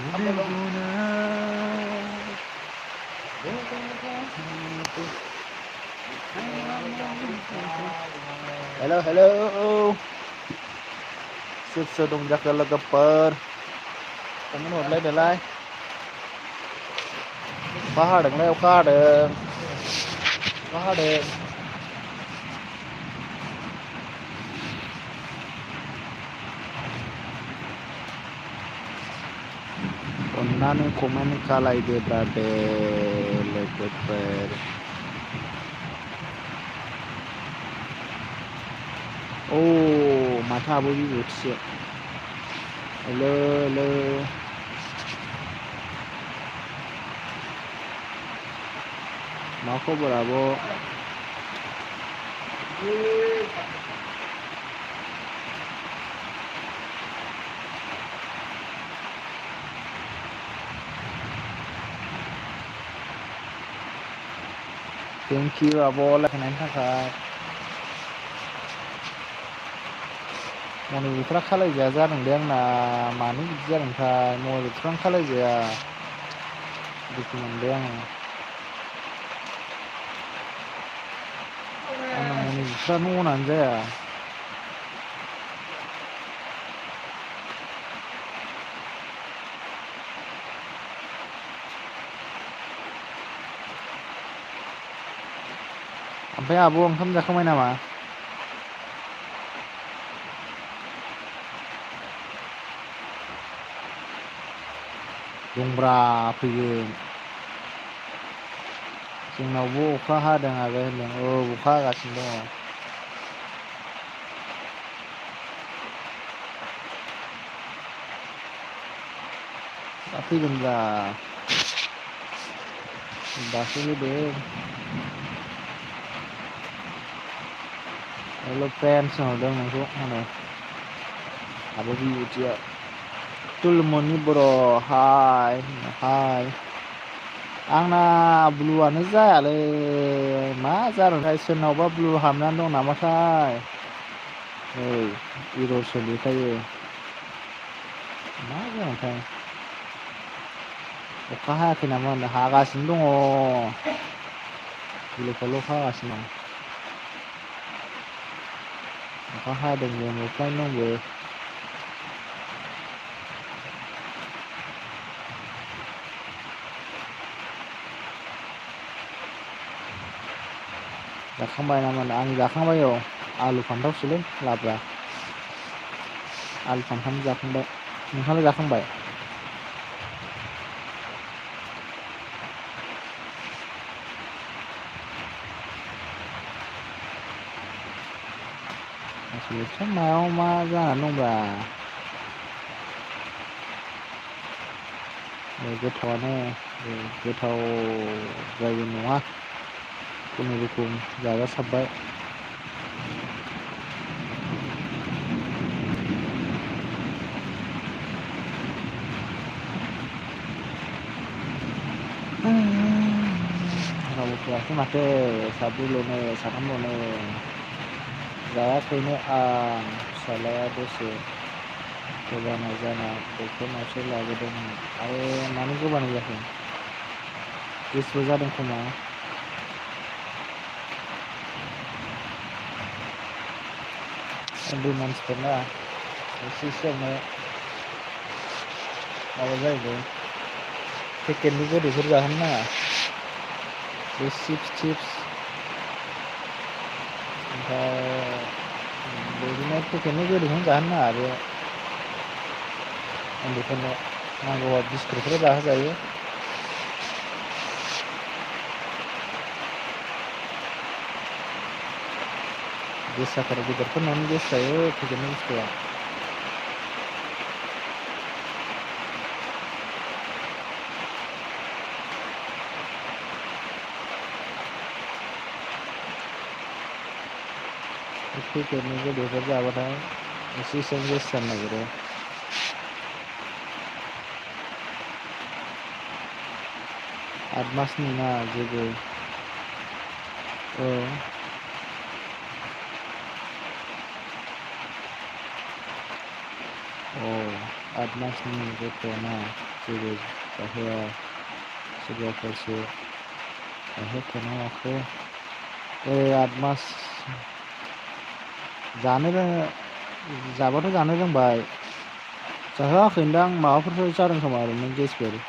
Hello, hello. Sir dong jaga laga per. Kamu nolai delai. Kahadeng leo kahadeng. Kahadeng. Onnane komen kalai de brade laga per. Oh, mata bobi butsi. Hello, hello. Ma khabar abo? Thank you abo lakhanaini थाखाय मनि बोथोरा खालायजाया जादोंलै आंना मानो बिदि जादोंथाय मनि बोथोरानो खालायजाया दुखु मोनबाय आङो आंना मनि बोथोरानो अनानो जाया ओमफ्राय आब' ओंखाम जाखांबाय नामा दंब्रा फैगोन जोंनावबो अखा हादों आगै होनदों औ अखा हागासिनो दङ दा फैगोनब्रा दासो फैदों हेल' फ्रेन्ड सोंहरदों नोंखौ आङो आब' बिउटिया तुलमनि बर' हाय हाय आंना ब्लुआनो जायालै मा जादोंथाय सोरनावबा ब्लु हाबनानै दं नामाथाय नै इरर सोलिखायो मा जादोंथाय अखा हायाखै नामा होनदों हागासिनो दङ फुलु फालु अखा हागासिनो दं अखा हादोंबो मोफ्लामदोंबो जाखांबाय नामा आं जाखांबाय औ आलु फान्थावसोलै लाब्रा आलु फान्थाव जाखांबाय नोंहालाय जाखांबाय बोथोरा मायाव मा जानानै दंब्रा गोथावआनो गोथाव जायो नङा खुनुरुखुम जाजासाबबाय रावबो फैयाखै माथो साब्रैल'नो साथामल'नो जायाखैनो आं फिसाज्लाया दसे गोबानाय जाना डक्टरनावसो लाबोदोंमोन आरो मानो गोबानाय जाखो गेसबो जादों खोमा उन्दै मानसिफोरना एसे एसेयावनो माबा जायोलै पेकेटनि गोदैफोर जाहोनो नाङा बे चिप्स ओमफ्राय बिदिनो पेकेटनि गोदैखौनो जाहोनो नाङा बे उन्दैफोरनो नांगौबा बिस्कुटफोर जाहोजायो गेस जाथारो गिदिरफोरनावनो गेस जायो पेकेटनि बुस्थुआ पेकेटनि गोदैफोर जाबाथाय एसे एसे गेस जानो नागिरो 8 मासनि ना जेबो औ 8 मासनि गथ'ना जेबो जाहोआ सोरबाफोरसो जाहोखोना माखो 8 मास जाबाथ' जानो रोंबाय जाहोआखैदां माबाफोर जादों खोमा ओरैनो गेसफोर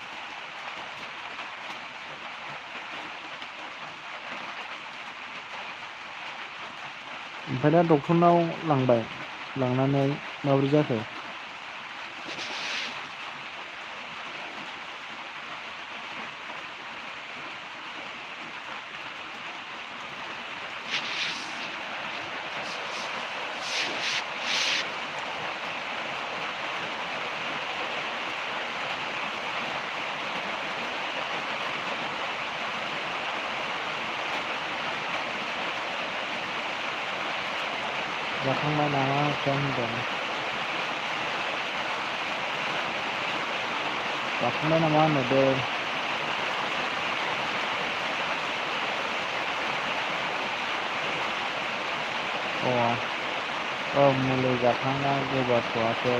ओमफ्राय दा डक्टरनाव लांबाय लांनानै माबोरै जाखो जाखांबाय नामा होनदों जाखांबाय नामा होनहरदों मुलि जाखांना गोबाथ'आखै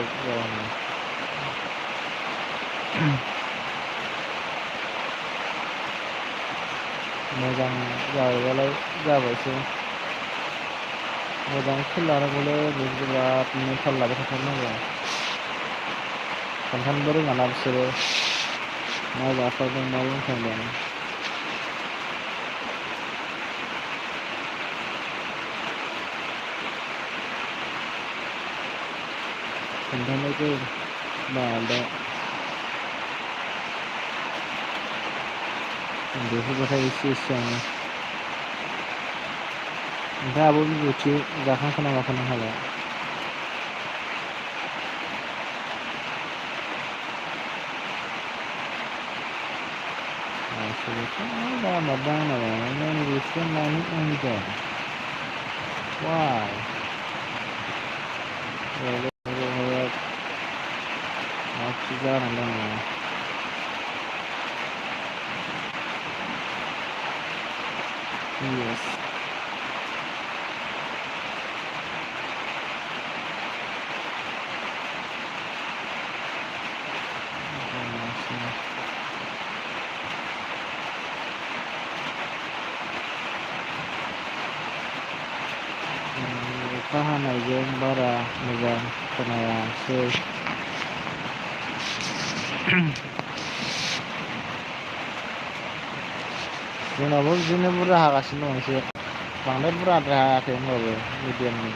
मोजां जाबायबालाय जाबायसै मोजाङै खेल लानांगौलै बिराद थाल लाबाय थाथारनांगौ खोन्थानोबो रोङाना बिसोरो मा जाखांदों मा लोंखांदों खोन्थानोबो बादा बेफोरबाथाय एसेयावनो ओमफ्राय आब' बिबुथि जाखांखो ना माखो नोंहालाय Why? Aku jarang dengar. Yes. Öka haनायजों बारा मोजां खोनायासै जोंनावबो बिदिनो बुरजा हागासिनो दं एसे बांद्राय बुरजाद्राय हायाखै होमबाबो मिडियामनि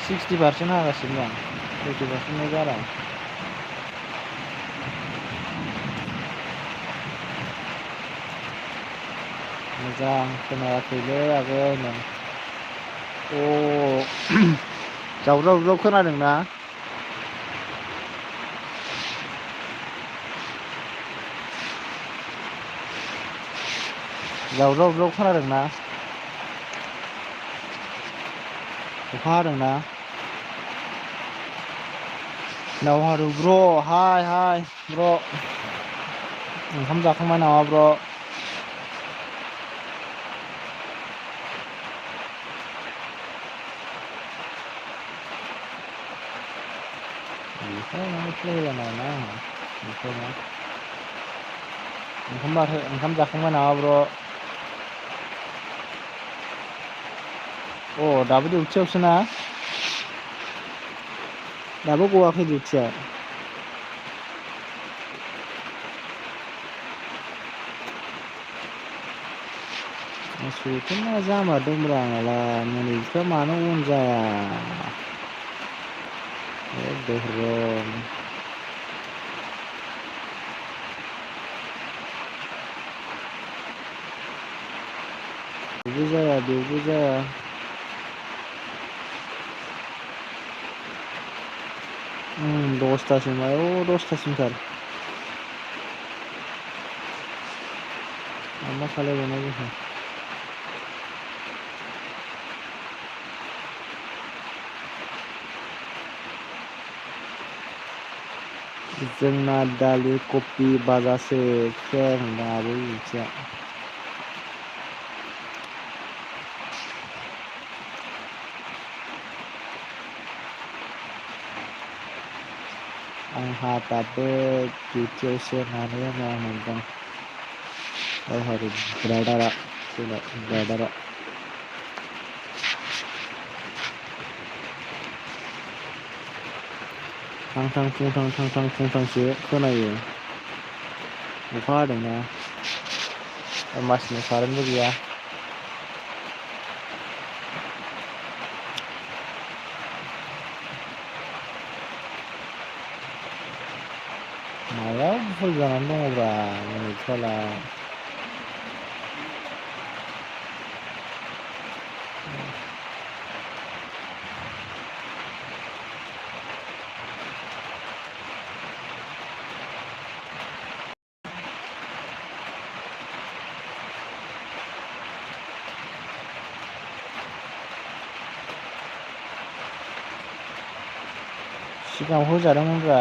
60% हागासिनो दं 80% बारा मोजां खोनायाखैलै आगै नै जावजाव खोनादोंना जावजाव खोनादोंना अखा हादोंना दावहारु ब्र हाय ब्र ओंखाम जाखांबाय नामा ब्र ओंखाम जाखांबाय नामा ब्र दाबो डिउटियावसो ना दाबो गवाखै डिउटिया मोसौथ' मा जामारदोंब्रा आंनालाय मोनैफ्रा मानो अन जाया दोहोरोम बेबो जाया 10थासिम 10थासिमथार मा खालायबावनो जोंहा जोंना दालि कफि बाजासो आबो मिथिया आं आंहा दाबो डिउटियावसो मानो मावनांदों दावहारु ब्रादारा जोंना ब्रादारा थां फुंथांसो खोनायो अखा हादोंना मासनि कारेन्टबो गैया मायाव भुल जानानै दङब्रा मिनिटफ्रालाय सिगाङाव होजादोंमोनब्रा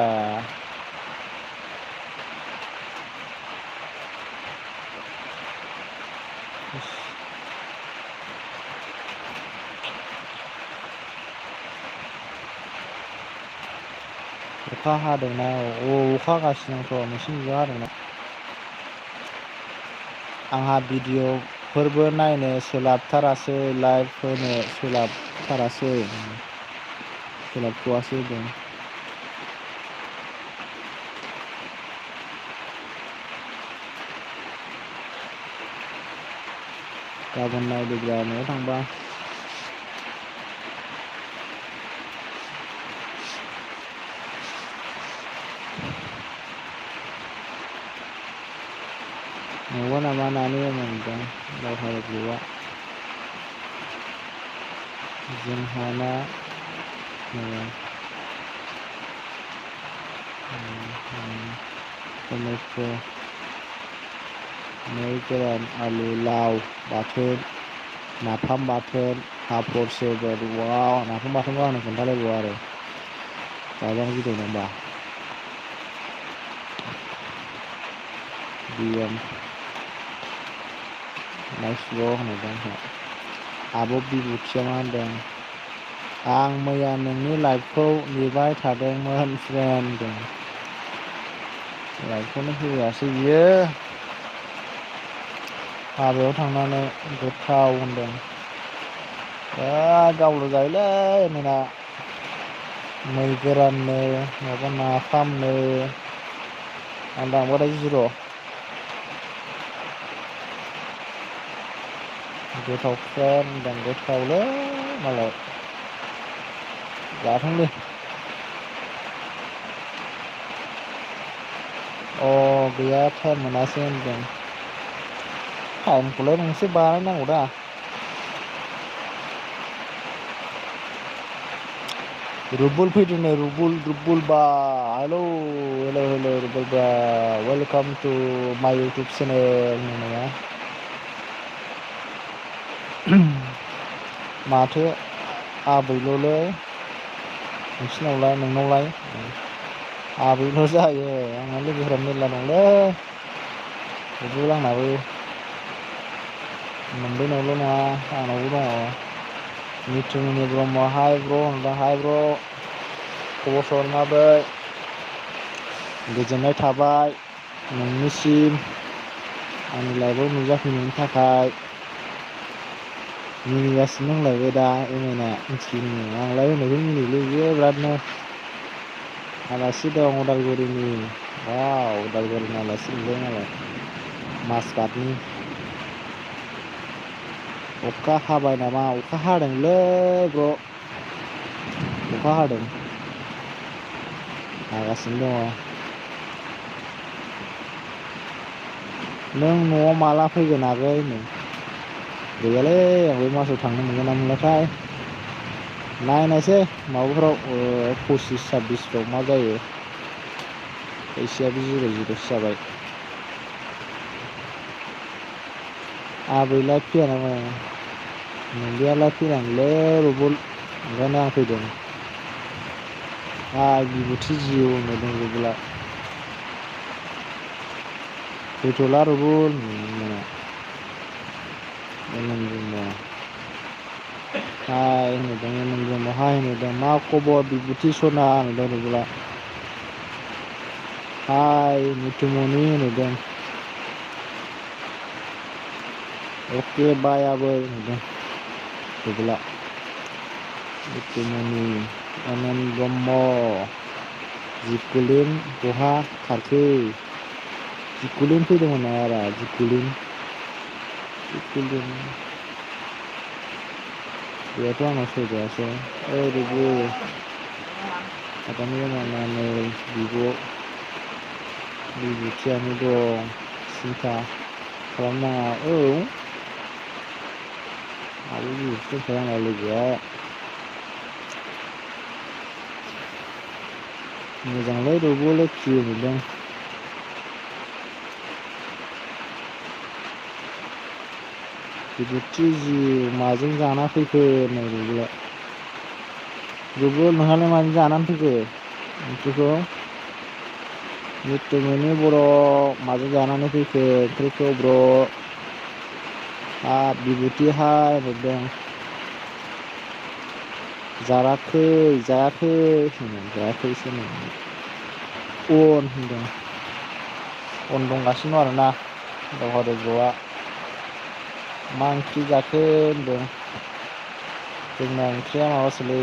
अखा हादोंना अखा हागासिनोथ' नोंसिनिजों हादोंना आंहा भिडिअ'फोरबो नायनो सोलाबथारासै लाइभ होनो सोलाबथ'वासै दं गाबोन नायदोब्रा न'आव थांबा नंगौ नामा नानि मोनदों दावहारु ग्रुपआ जोंहाना टमेट' मै गोरान आलु लाव बाथोन नाफाम बाथोन पापर सेबोर वाव नाफाम बाथोनखौ आंनो खोन्थालायबाव आरो जाजानो गिदिर नंबा बिएम नाइस होनदों आब' बिबुथिया मा होनदों आं मैया नोंनि लाइभखौ नेबाय थादोंमोन फ्रेन्ड लाइभखौनो होआसै बियो हाबायाव थांनानै गोथाव होनदों गावल' जायोलै मोना मै गोराननो माबा नाफामनो आं दांबाथाय जिर' गोथाव फ्रेन्ड होनदों गोथावलै मालाय जाथोंलै गैया टाइम मोनासै होनदों टाइमखौलाय नोंसो बानायनांगौ दा रुबुल फैदोंनो रुबुल बा हेल' रुबुल बा वेलकाम टु माय इउटुब चेनेल होननाया माथो आबैल'लै नोंसिनावलाय नोंनावलाय आबैल' जायो आंना लोगोफोरा मेरला दंलै रुबुल आंनाबो मोनबैनावल' नङा आंनावबो दङ मिथुमनि ब्रह्म हाय ब्र होनबा हाय ब्र खबर सबर माब्रै गोजोननाय थाबाय नोंनिसिम आंनि लाइभआव नुजाफैनायनि थाखाय मिनिगासिनो दंलायबाय दा एमएनआ मिथिनो आंलाय होननायखौ मिनियोलै बियो बिरादनो आलासि दं उदालगुरिनि वाव उदालगुरिनि आलासि नुबाय नालाय माजबाटनि अखा हाबाय नामा अखा हादोंलै ब्र अखा हादों हागासिनो दङ नों न'आव माला फैगोन आगै नो गैयालै आं बे मासाव थांनो मोनगोन ना मोनलाथाय नायनायसै माबाफ्राव 25-26फ्राव मा जायो फैसायाबो जिर' जाबाय आबैलाय फैया नामा नोंनियालाय फैनांगौलै रुबुल ओंखायनो आं फैदों बिबुथि जिउ होनदों रुबुला फैथ'ला रुबुल हाय होनदों हाय होनदों मा खबर बिबुथि सना होनदों रुबुला हाय मिथुमनि नुदों अके बायाबो नुदों गैला मिथुमनि एमएन ब्रह्म जिकुलिन बहा खारखो जिकुलिन फैदोंमोन नारा जिकुलिन बेयावथ' आंनाव सौजायासै ओरैबो हादामि गोनांनानै बिबुथियानो दं सिन्था खालामनाङा औ आरो बिबुथि दंखायो आंना लोगोआ मोजांलै रबो लोखि नुदों बिबुथि जिउ माजों जाना फैखो होननाय रबोला रबो नोंहालाय माजों जानानै फैखो ओंख्रिखौ मिथुमनि बर' माजों जानानै फैखो ओंख्रिखौ ब्र' बिबुथि हाय नुदों जायाखै जायाखैसो अन होनदों अन दंगासिनो दं आरोना दावहारु बर'आ मा ओंख्रि जाखो होनदों जोंना ओंख्रिया माबासोलै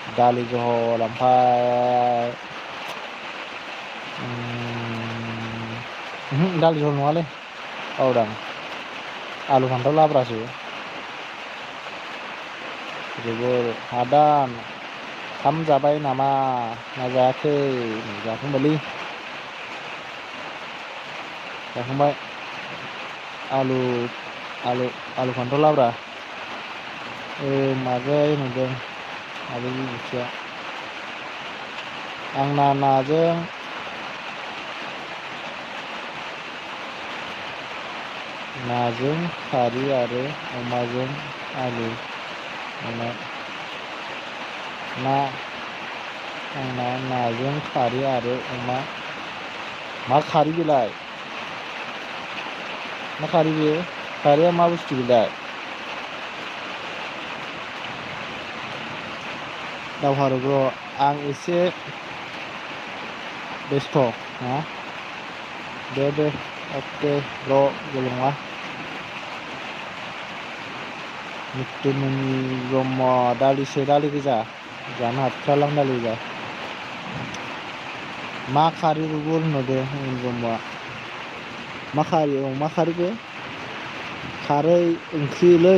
दालि जहल ओमफ्राय दालि जहल नङालै बावदां आलु फान्थाव लाब्रासो जोबोर हादान ओंखाम जाबाय नामा ना जायाखै जाखांबायलै जाखांबाय आलु फान्थाव लाब्रा मागै नुदों आबै बिबुथिया आंना नाजों खारि आरो अमाजों आलु एवनाय आंना नाजों खारि आरो अमा मा खारि बेलाय मा खारि बेयो खारिया मा बुस्थु बेलाय दावहारु ब्र' आं एसे बेस्थ' ना दे अके ब्र' जेबो नङा मिथुमनि ब्रह्म दालि गोजा जानो हाथारलां दालि गोजा मा खारि रुबो होनहरदो ब्रह्मआ मा खारि बे खारै ओंख्रिलै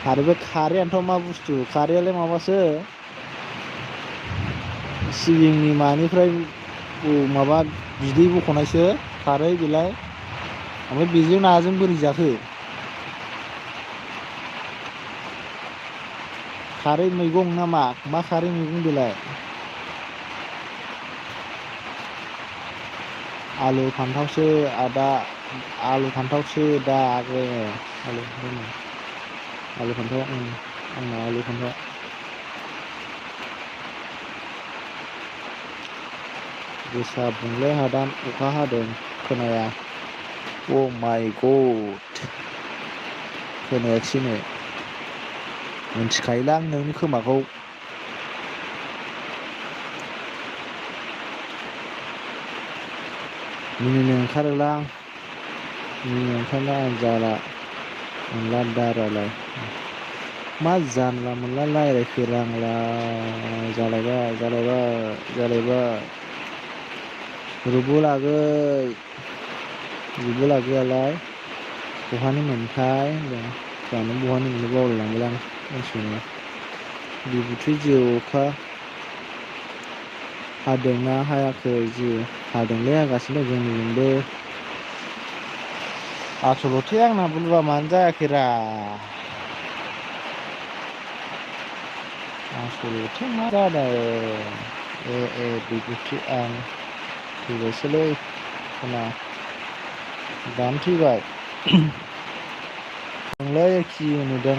आरो बे खारैयानोथ' मा बुस्थु खारैयालाय माबासो सिबिंनि मानिफ्राय माबा बिदै बख'नायसो खारै बेलाय ओमफ्राय बेजों नाजों बोरै जाखो खारै मैगं नामा मा खारै मैगं बेलाय आलु फान्थावसो दा आलु फान्थाव आंना आलु फान्थाव गोसा बुंले हादान अखा हादों खोनाया अ माइ गड खोनायाखिसैनो मिन्थिखायोलां नोंनि खोमाखौ मिनिनो ओंखारोलां मिनिनो ओंखारला आं जाला मोनला दारालाय मा जानला मोनला रायज्लायखो रांला जालायबाय रुबु लागैयालाय बहानि मोनथाय जानो बहानि मोनो बावलायलांबाय आं मिथिनाया बिबुथि जिउ अखा हादोंना हायाखै जिउ हादोंलै हागासिनो दं जोंनिजोंबो आसलथे आंना बुलुवा मानो जायाखैरा आसलथे मा जादों बिबुथि आं थैबायसोलै खोना दानो थैबाय नोंलाय एखि नुदों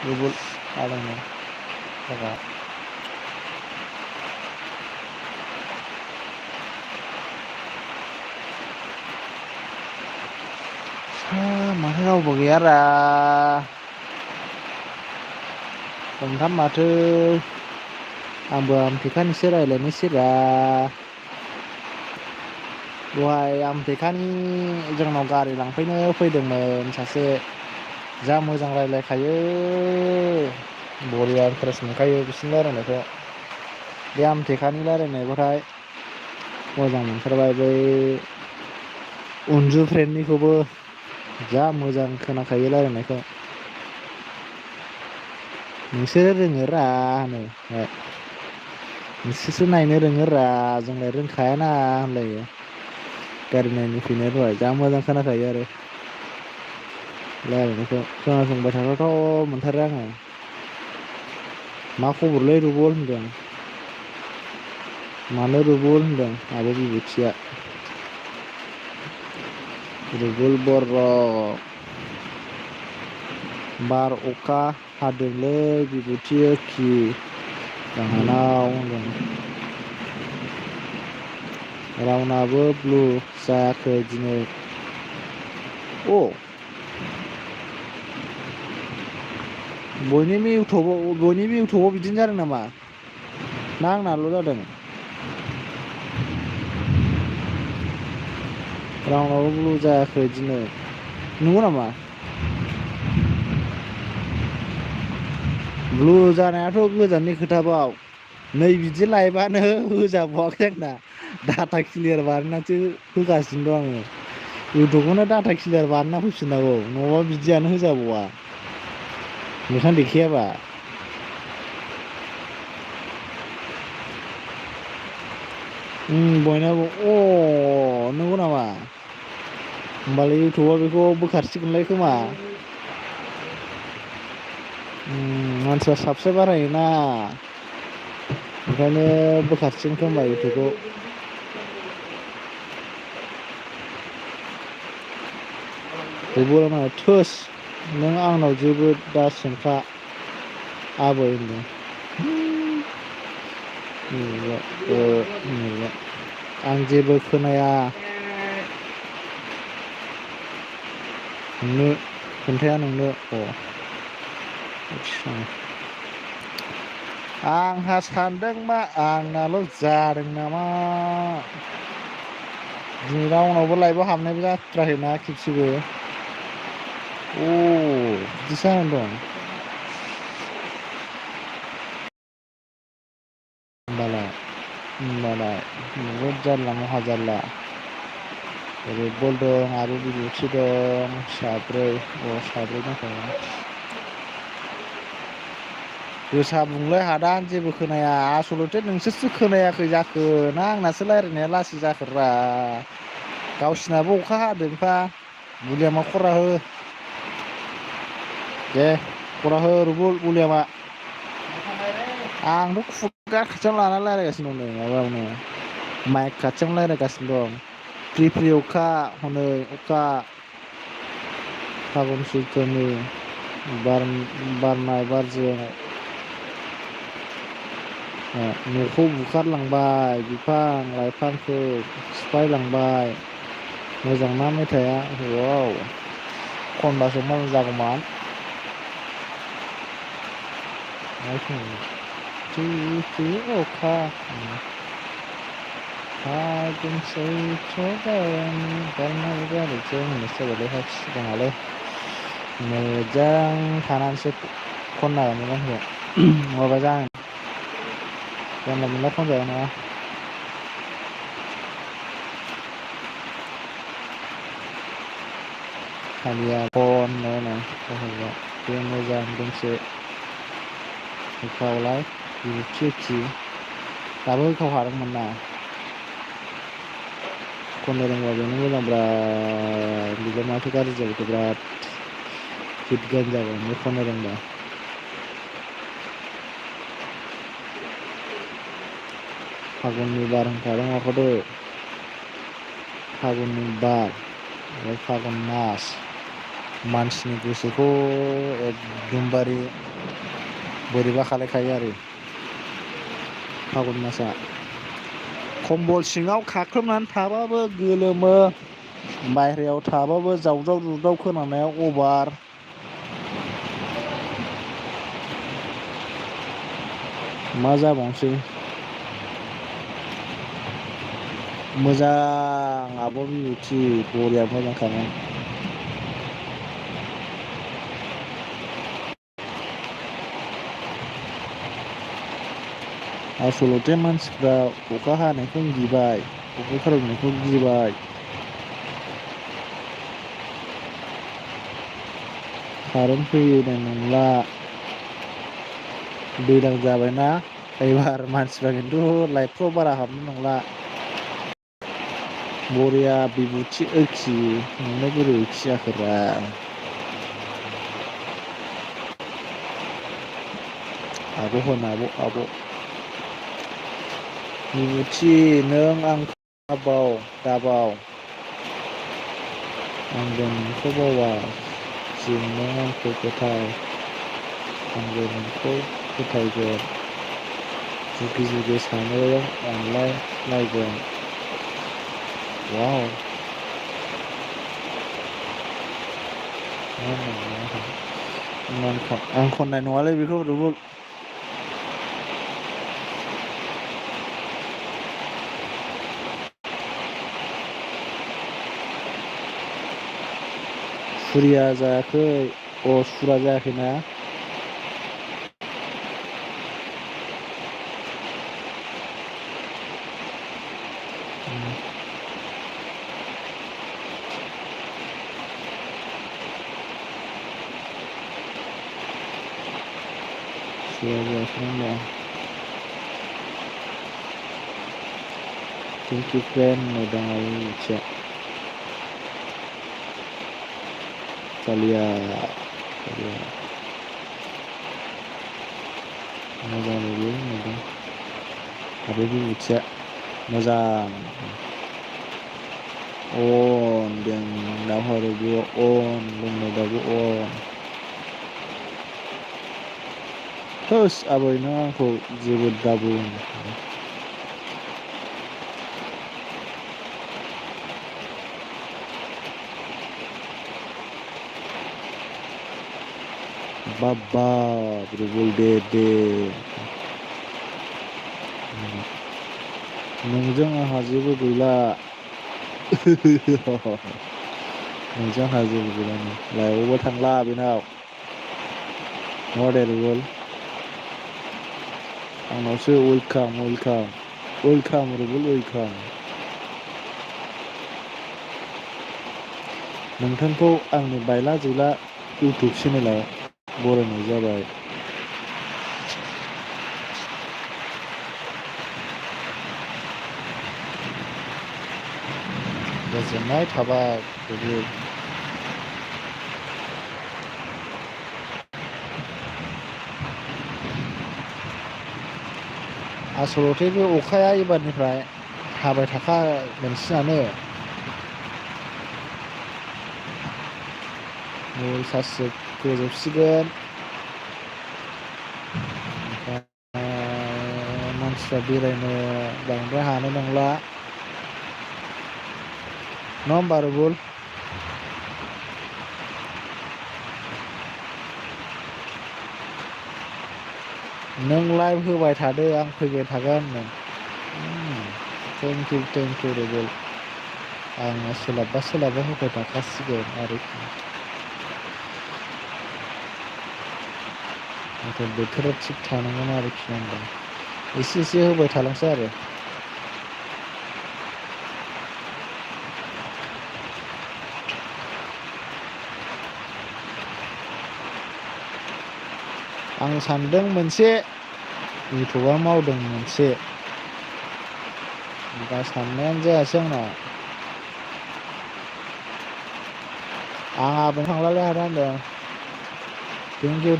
रुबुल आलौनो थाखाय माथो रावबो गैयारा खमथाम माथो आंबो आमथेखानिसो रायज्लायनोसैरा दहाय आमथेखानि जोंनाव गारि लांफैनो फैदोंमोन सासे जा मोजां रायज्लायखायो बरिया इन्टारेस्ट मोनखायो बिसिनि रायज्लायनायखौ बे आमथेखानि रायज्लायनायखौहाय मोजां मोनथारबाय बै अनजु फ्रेन्डनिखौबो जा मोजां खोनाखायो रायज्लायनायखौ नोंसोरो रोङोरा होनो नोंसोरसो नायनो रोङोरा जोंलाय रोंखायाना होनलायो गारि नायनो फैनाया दहाय जा मोजां खोनाखायो आरो रायज्लायनायखौ खोनासंबाय थाथावथाव मोनथारो आङो मा खबरलै रुबल होनदों मानो रुबल होनदों आब' बिबुथिया रुबुल बर' बार अखा हादोंलै बिबुथि खि जाहानाव होनदों रावनाबो ब्लु जायाखै दिनै बयनिबो इउटुबाव बिदिनो जादों नामा ना आंनाल' जादों रावनाबो ब्लु जायाखै दिनै नंगौ नामा ब्लु जानायाथ' गोजाननि खोथाबाव नै बिदि लाइभआनो होजाबावाखै आंना डाटा क्लियार बानायनानैसो होगासिनो दं आङो इउटुबखौनो डाटा क्लियार बानायना फैफिननांगौ नङाबा बिदियानो होजाबावा मोखां देखायाबा बयनाबो नंगौ नामा होमबालाय इउटुबाव बेखौ बोखारसिगोनलाय खोमा मानसिया साबसक्राइब बारायोना ओंखायनो बोखारसिगोन खोमा इउटुबखौ रुबुला थोस नों आंनाव जेबो दा सोंखा आबै होनदों आं जेबो खोनाया नोंनो खोन्थाया नोंनो आंहा सानदों मा आंनाल' जादों नामा दिनै रावनावबो लाइभआव हाबनायबो जाथाराखैना खेबसेबो बिदिसो जानानै दं होमबालाय बहुद जारला महा जारला रुबल दं आब' बिबुथि दं साब्रै दंखायो गोसा बुंलाय हादान जेबो खोनाया आसलथे नोंसोरसो खोनायाखै जाखो ना आंनासो रायज्लायनाया लासै जाखोरा गावसिनाबो अखा हादोंफा बुलियामा खरा हो दे खरा हो रुबुल बुलियामा आंथ' खुगा खाथियाव लानानै रायज्लायगासिनो दं नै माबायावनो माइक खाथियावनो रायज्लायगासिनो दं फ्रि फ्रि अखा हनै अखा फागुन सैथ्रनि बारनाय बारजों न'खौ बुखारलांबाय बिफां लाइफांखौ सिफायलांबाय मोजां ना मेथाइआ खनबासो मोजां जागौमोन फ्रि अखा फागुन सैथ्र बारनाय बारजों मोसाबाय सिगाङावलै मोजां थानानैसो खननांगोन गानखौ नङाबा जानला मोनला खनजानाय नङा हानिया खननो बे मोजां दोंसे होखावलाय बिबुथि दाबो होखावखादोंमोन ना खननो रोंबा बेनो मोजांब्रा बिदिबा माथो गाज्रि जाबाय बिराद हिट गान जागोन बे खननो रोंबा फागुननि बारहुंखा माखौदो फागुननि बार फागुन मास मानसिनि गोसोखौ एकदमबारे बोरैबा खालायखायो आरो फागुन मासआ खम्बल सिङाव खाख्रबनानै थाबाबो गोलोमो बायह्रायाव थाबाबो जावजाव जुवजाव खोनानाया अभार मा जाबावनोसै मोजां आब' बिबुथि बरिया मोजांखामोन आसलथे मानसिफ्रा अखा हानायखौ गिबाय अखा खोरोमनायखौ गिबाय कारेन्ट फैनाय नंला दैज्लां जाबायना एबार मानसिफ्रा खिन्थु लाइटफ्राव बारा हाबनो नंला बरिया बिबुथि ओखि नोंलाय बोरै ओखि जाखोरा आब' होन आब' बिबुथि नों आं दाबाव आंबो नोंखौ बावा जों नों आंखौ फोथाय आंबो नोंखौ फोथायगोन जुगे जुगे सानैजों अनलायलायगोन वाव आं खननाय नङालै बेखौ रुबुल सुरिया जायाखै सुरा जायाखैना सुरा जायाखै होनबा थेंक इउ फ्रेन्ड मोजां आरो Talia मोजां नुयो मोजां आरो बिबुथिया मोजां अन जों दाहरबो अन लोंनो दाबो अन होस आबै नों आंखौ जेबो दाबुं बाबा रुबुल दे नोंजों आंहा जेबो गैला नोंजों आंहा जेबो गैला लाइआवबो थांला बेनाव नङा दे रुबुल आंनावसो वेलकाम रुबुल वेलकाम नोंथांखौ आंनि बायला जिला इउटुब चेनेलाव बरायनाय जाबाय गोजोननाय थाबाय रुबुल आसलथे बे अखाया एबारनिफ्राय हाबाय थाखागोनसैनानो सानसे फोजोबसिगोन मानसिफ्रा बेरायनो बांद्राय हानाय नंला नङा होमबा रुबुल नों लाइभ होबाय थादो आं फैबाय थागोन थेंक इउ रुबुल आङो सोलाबबा होबाय थाखासिगोन आरोखि नाथाय बोथोरा थिग थानांगोन आरोखि आंबो एसे होबाय थालांसै आरो आं सानदों मोनसे इउटुबाव मावदों मोनसे दा साननायानो जायासै आंना आंहाबो थांलालै आदा होनदों थेंक इउ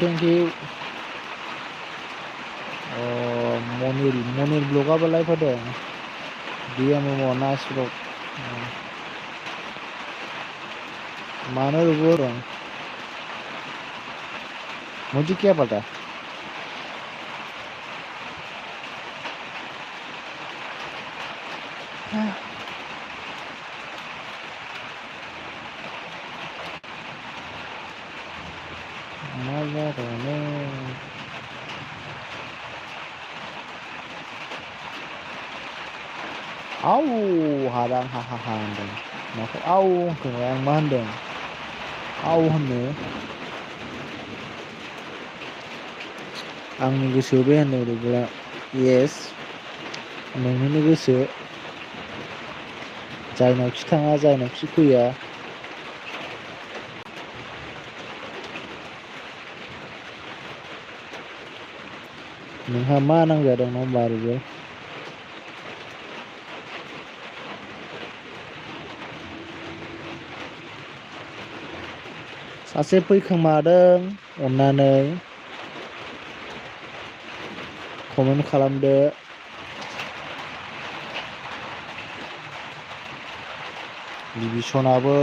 मनिल ब्लगाबो लाइभ होदों डिएमएम नाइस ब्लग मानो रुबुल होदों मुझे क्या पता आव हादां हा हा हा होनदों माखौ आव होनखोलाय आं मा होनदों आव होननो आंनि गोसो बे होनदों रुबला येस नोंनिनो गोसो जायनावखि थाङा जायनावखि फैया नोंहा मा नांजादों नङा होमबा रुबेल सासे फैखोमादों अननानै कमेन्ट खालामदो बिभीषणाबो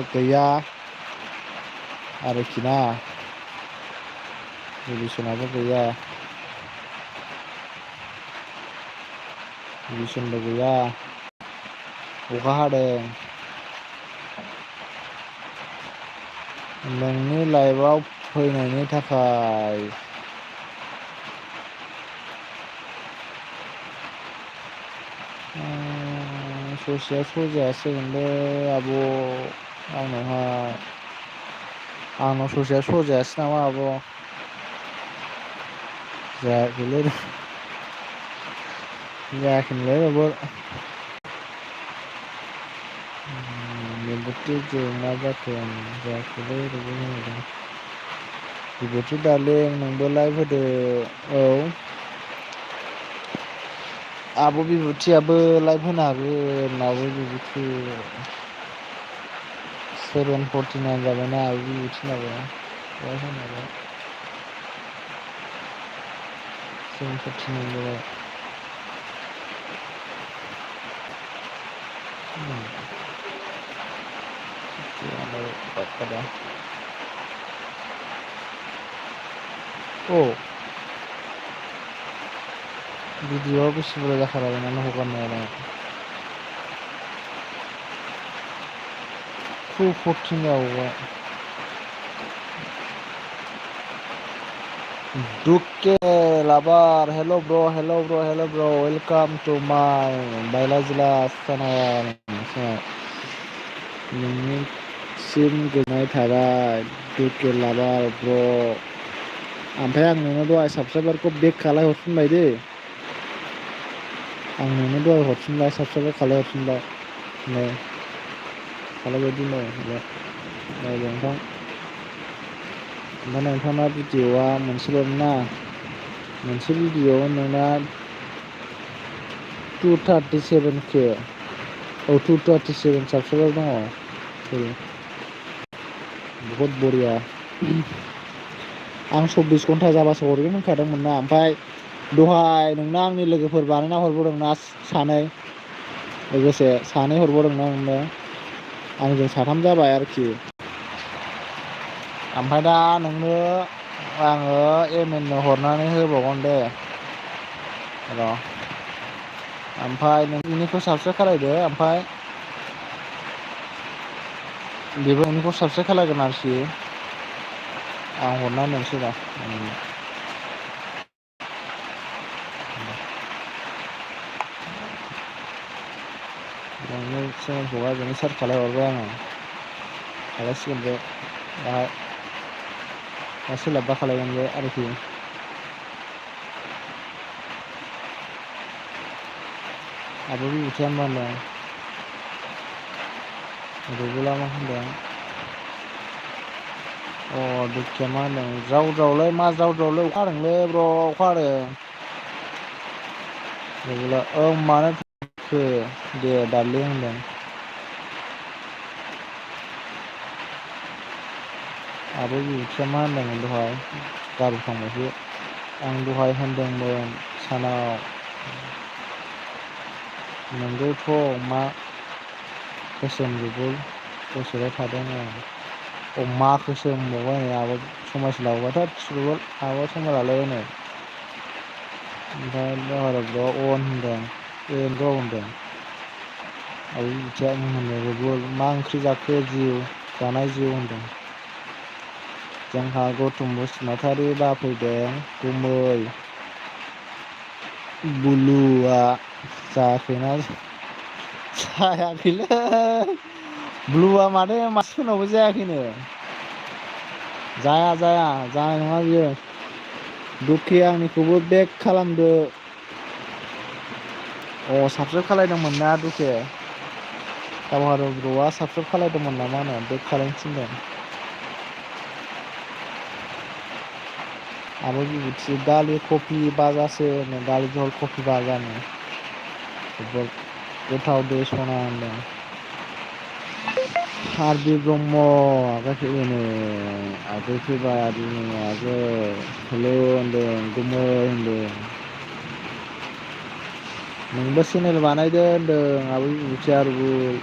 गैया आरोखि ना बिभीषणाबो गैया बिभीषणबो गैया अखा हादों नोंनि लाइभआव फैनायनि थाखाय ससेया सजायासैगोनलै आब' आंनाव ससेया सजायासै नामा आब' जायाखैलै जायाखैनोलै रुबेल बेबोथ' जेंना जाथों जायाखैलै रुबेल होनदों बिबोथ' दार्लिं नोंबो लाइभ होदो औ आब' बिबुथियाबो लाइभ होनो हागोन आब' बिबुथि 7:49 जाबायना आब' बिबुथिनाबो लाइभ होनो हागोन 7:49 जाबाय औ भिडिअ'आ बेसे बुरजा जाखालायनानै हगारनायालाय 2:14 जाबावबाय दुके लाबार हेल' ब्र' वेलकाम टू माय बायला जिला चेनेल नोंनिसिम गोजोननाय थाबाय दुके लाबार ब्र' ओमफ्राय आं नोंनो दहाय साबसक्राइबारखौ बेक खालायहरफिनबाय दे आं नोंनो दहाय हरफिनबाय साबसक्राइब खालायहरफिनबाय नै खालायबायदि नै नोंथां ओमफ्राय नोंथांना भिडिअ'आ मोनसेल' ना मोनसे भिडिअ'आव नोंना 237K औ 237 साबसक्राइबार दङ बहुत बरिया आं 24 घन्टा जाबासो हरगोन होनखादोंमोन ना ओमफ्राय दहाय नोंना आंनि लोगोफोर बानायना हरबावदोंना सानै लोगोसे सानै हरबावदोंना नोंनो आंजों साथाम जाबाय आरोखि ओमफ्राय दा नोंनो आङो एमएननो हरनानै होबावगोन दे र' ओमफ्राय नोंनिखौ साबसक्राइब खालायदो ओमफ्राय बेबो नोंनिखौ साबसक्राइब खालायगोन आरोखि आं हरना होनोसै र' नोंनो चेनेलखौहाय बेनो सार्च खालायहरबाय आङो खालायसिगोन बे दा सोलाबबा खालायगोन बे आरोखि आब' बिबुथिया मा होनदों रुबुला मा होनदों अ दुखिया मा होनदों ज्राव ज्रावलाय मा ज्राव ज्रावलाय अखा हादोंलै ब्र' अखा हादों रुबुला औ मानो थांखो दे दार्लिं होनदों आब' बिबुथिया मा होनदोंमोन दहाय गारबोफ्लांबायसो आं दहाय होनदोंमोन सानाव नोंगौथ' मा गोसोम रुबुल गोसोआव थादों माखौसो होनबावबाय नै आब' समायसो लाबावबाय थोद रुबुल आब' समाय लालायबाय नै ओमफ्राय दहाय अन होनदों एनोथ' होनदों आब' बिबुथिया होनदों रुबुल मा ओंख्रि जाखो जिउ जानाय जिउ होनदों जोंहा गौतम बसुमतारी बाफैदों गुमै बुलुआ जायाखैना जायाखैलै ब्लुआ माथो मानसिफोरनावबो जायाखैनो जानाय नङा बियो दुखि आंनिखौबो बेक खालामदो साबसक्राइब खालायदोंमोन ना दुखे दावहारु ब्र'आ साबसक्राइब खालायदोंमोन नामा होनो बेक खालायनो थिनदों आरो बिबुथि दालि कफि बाजासो दालि जहल कफि बाजानो जोबोद गोथाव दे सना होनदों हारबि ब्रह्म आगै फैबायनो आगै फैबाय आदैनि आगै हेलौ होनदों गुमै होनदों नोंबो चेनेल बानायदो होनदों आबै बिबुथिया रुबुल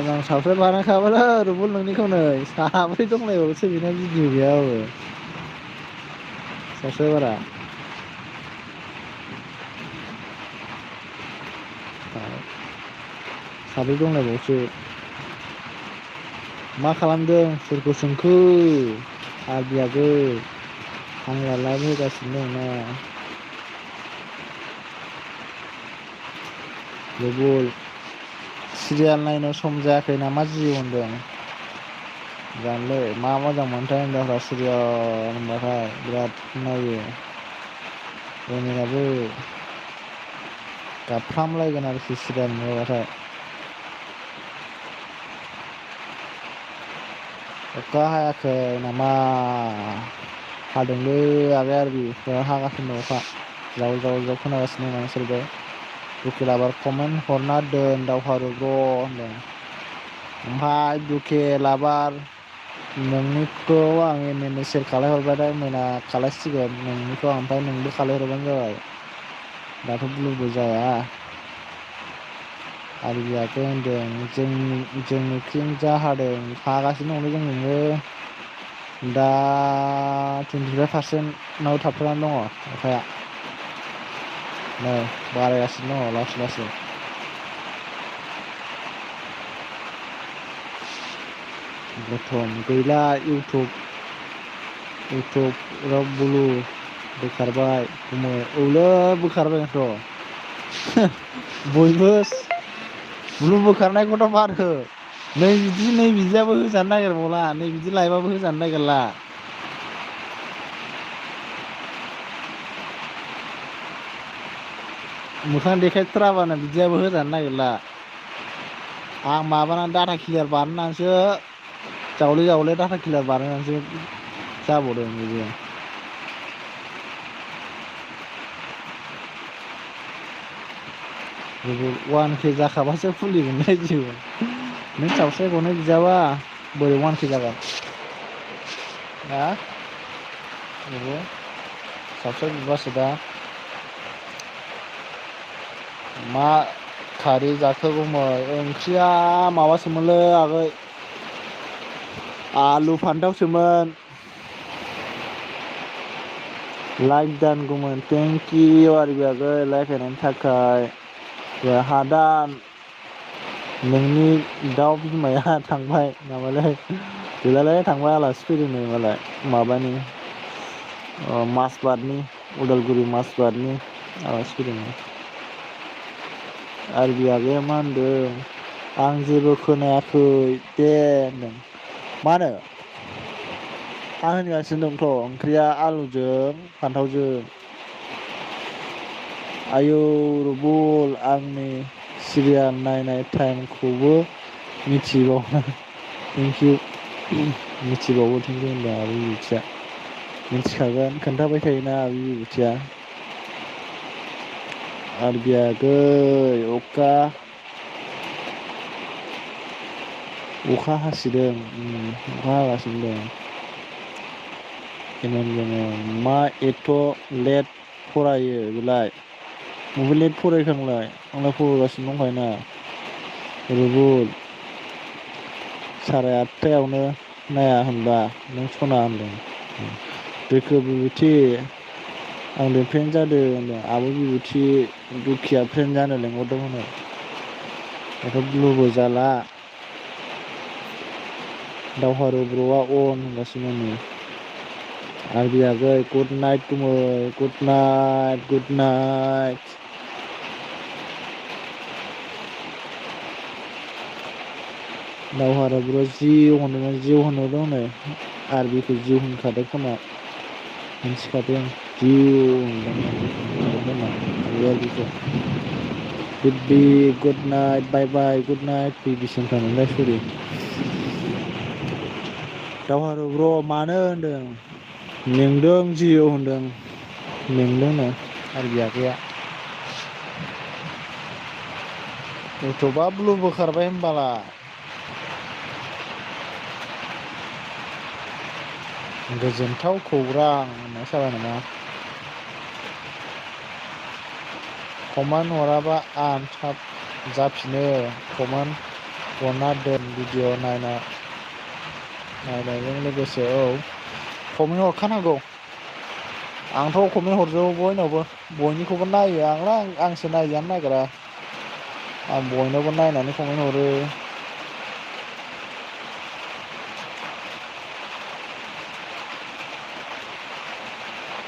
आं साबसक्राइब बानायखाबायलै रुबुल नोंनिखौ नै साब्रै दंलायबावोसो बेना भिडिअ गैयाबाबो साबसक्राइबारा साब्रै दंलायबावोसो मा खालामदों सोरखौ सोंखो आरबियाबो आं लाइभ होगासिनो दंना रुबुल सिरियाल नायनो सम जायाखै नामा जिउ होनदों जानोलै मा मोजां मोनथाय हिनजावफ्रा सिरियाल होनबाथाय बिराद नायो एमिनाबो गाबफ्रामलायगोन आरोखि सिरियाल नुवाबाथाय अखा हायाखै नामा हादोंलै आगै आरबि हागासिनो अखा जाव जाव जाव खोनागासिनो नोंसोरबो दुखे लाबार कमेन्ट हरना दोन दावहारु ब्र' होनदों ओमफ्राय दुखे लाबार नोंनिखौ आं एमएननो सेयार खालायहरबाथाय मोना खालायसिगोन नोंनिखौ ओमफ्राय नोंबो खालायहरबानो जाबाय दाथ' ब्लुबो जाया आरबियाबो होनदों जोंनिथिं जा हादों हागासिनो दंलै जोंनिजोंबो दा 25% थाबथानानै दङ अखाया नै बारायगासिनो दङ लासै लासै गौतम गैला इउटुबाव ब्लु बोखारबाय औलै बोखारबायथ' बयबो ब्लु बोखारनायखौथ' बाद हो नै बिदियाबो होजानो नागिरबावला नै बिदि लायबाबो होजानो नागिरला मोखां देखायथाराबानो बिदियाबो होजानो नागिरला आं माबानानै डाटा क्लियार बानायनानैसो जावले डाटा क्लियार बानायनानैसो जाबावदों बिदि 1K जाखाबासो खुलिगोनलै जिउ नों साबस्क्राइबखौनो बिजाबा बोरै 1K जागोन हा साबस्क्राइब बिबासो दा मा खारै जाखो गुमै ओंख्रिया माबासोमोनलै आगै आलु फान्थावसोमोन लाइक दानगौमोन थेंक इउ आरबि आगै लाइक होनायनि थाखाय हादान नोंनि दाउ बिमाया थांबाय नामालै गैलालै थांबाय आलासि फैदोंनो मालाय माबानि माजबाटनि उदालगुरि माजबाटनि आलासि फैदोंनो आरबि आगैया मा होनदों आं जेबो खोनायाखै दे होनदों मानो आं होनगासिनो दंथ' ओंख्रिया आलुजों फान्थावजों आयौ रुबुल आंनि सिरियाल नायनाय टाइमखौबो मिथिबावो थेंकिउ मिथिबावो थेंकिउ होनदों आबै बिबुथिया मिथिखागोन खोन्थाबाय थायोना आबै बिबुथिया आरबि आगै अखा हासिदों अखा हागासिनो दं मा एथ' लेट फरायो बेलाय बबे लेट फरायखोआंलाय आंलाय फरायगासिनो दंखायोना रुबुल 8:30 नाया होनबा नों सना होनदों दोखो बिबुथि आंजों फ्रेन्ड जादों होनदों आबै बिबुथि दुखिया फ्रेन्ड जानो लेंहरदों होनो दाथ' ब्लुबो जाला दावहारु ब्र'आ अन होनगासिनो नै आरबि आगै गुड नाइट गुमै गुड नाइट दावहारु ब्र' जिउ होनदोंमोन जिउ होनहरदों नै आरबिखौ जिउ होनखादों खोमा मिथिखादों आं जिउ होनदोंमोन आरबिखौ बिब्बि गुड नाइट बाय बाय गुड नाइट बिबिसिम थांलाय सरि दावहारु ब्र' मानो होनदों मेंदों जिउ होनदों मेंदोंनो आरबि आगैया इउटुबा ब्लुबो खारबाय होनबाला गोजोनथाव खौरां होननाय जाबाय नामा कमेन्ट हराबा आं थाब जाफिनो कमेन्ट हरना दोन भिडिअ नायनायजों लोगोसे औ कमेन्ट हरखानांगौ आंथ' कमेन्ट हरजोबो बयनावबो बयनिखौबो नायो आंसो नायजानो नागिरा आं बयनावबो नायनानै कमेन्ट हरो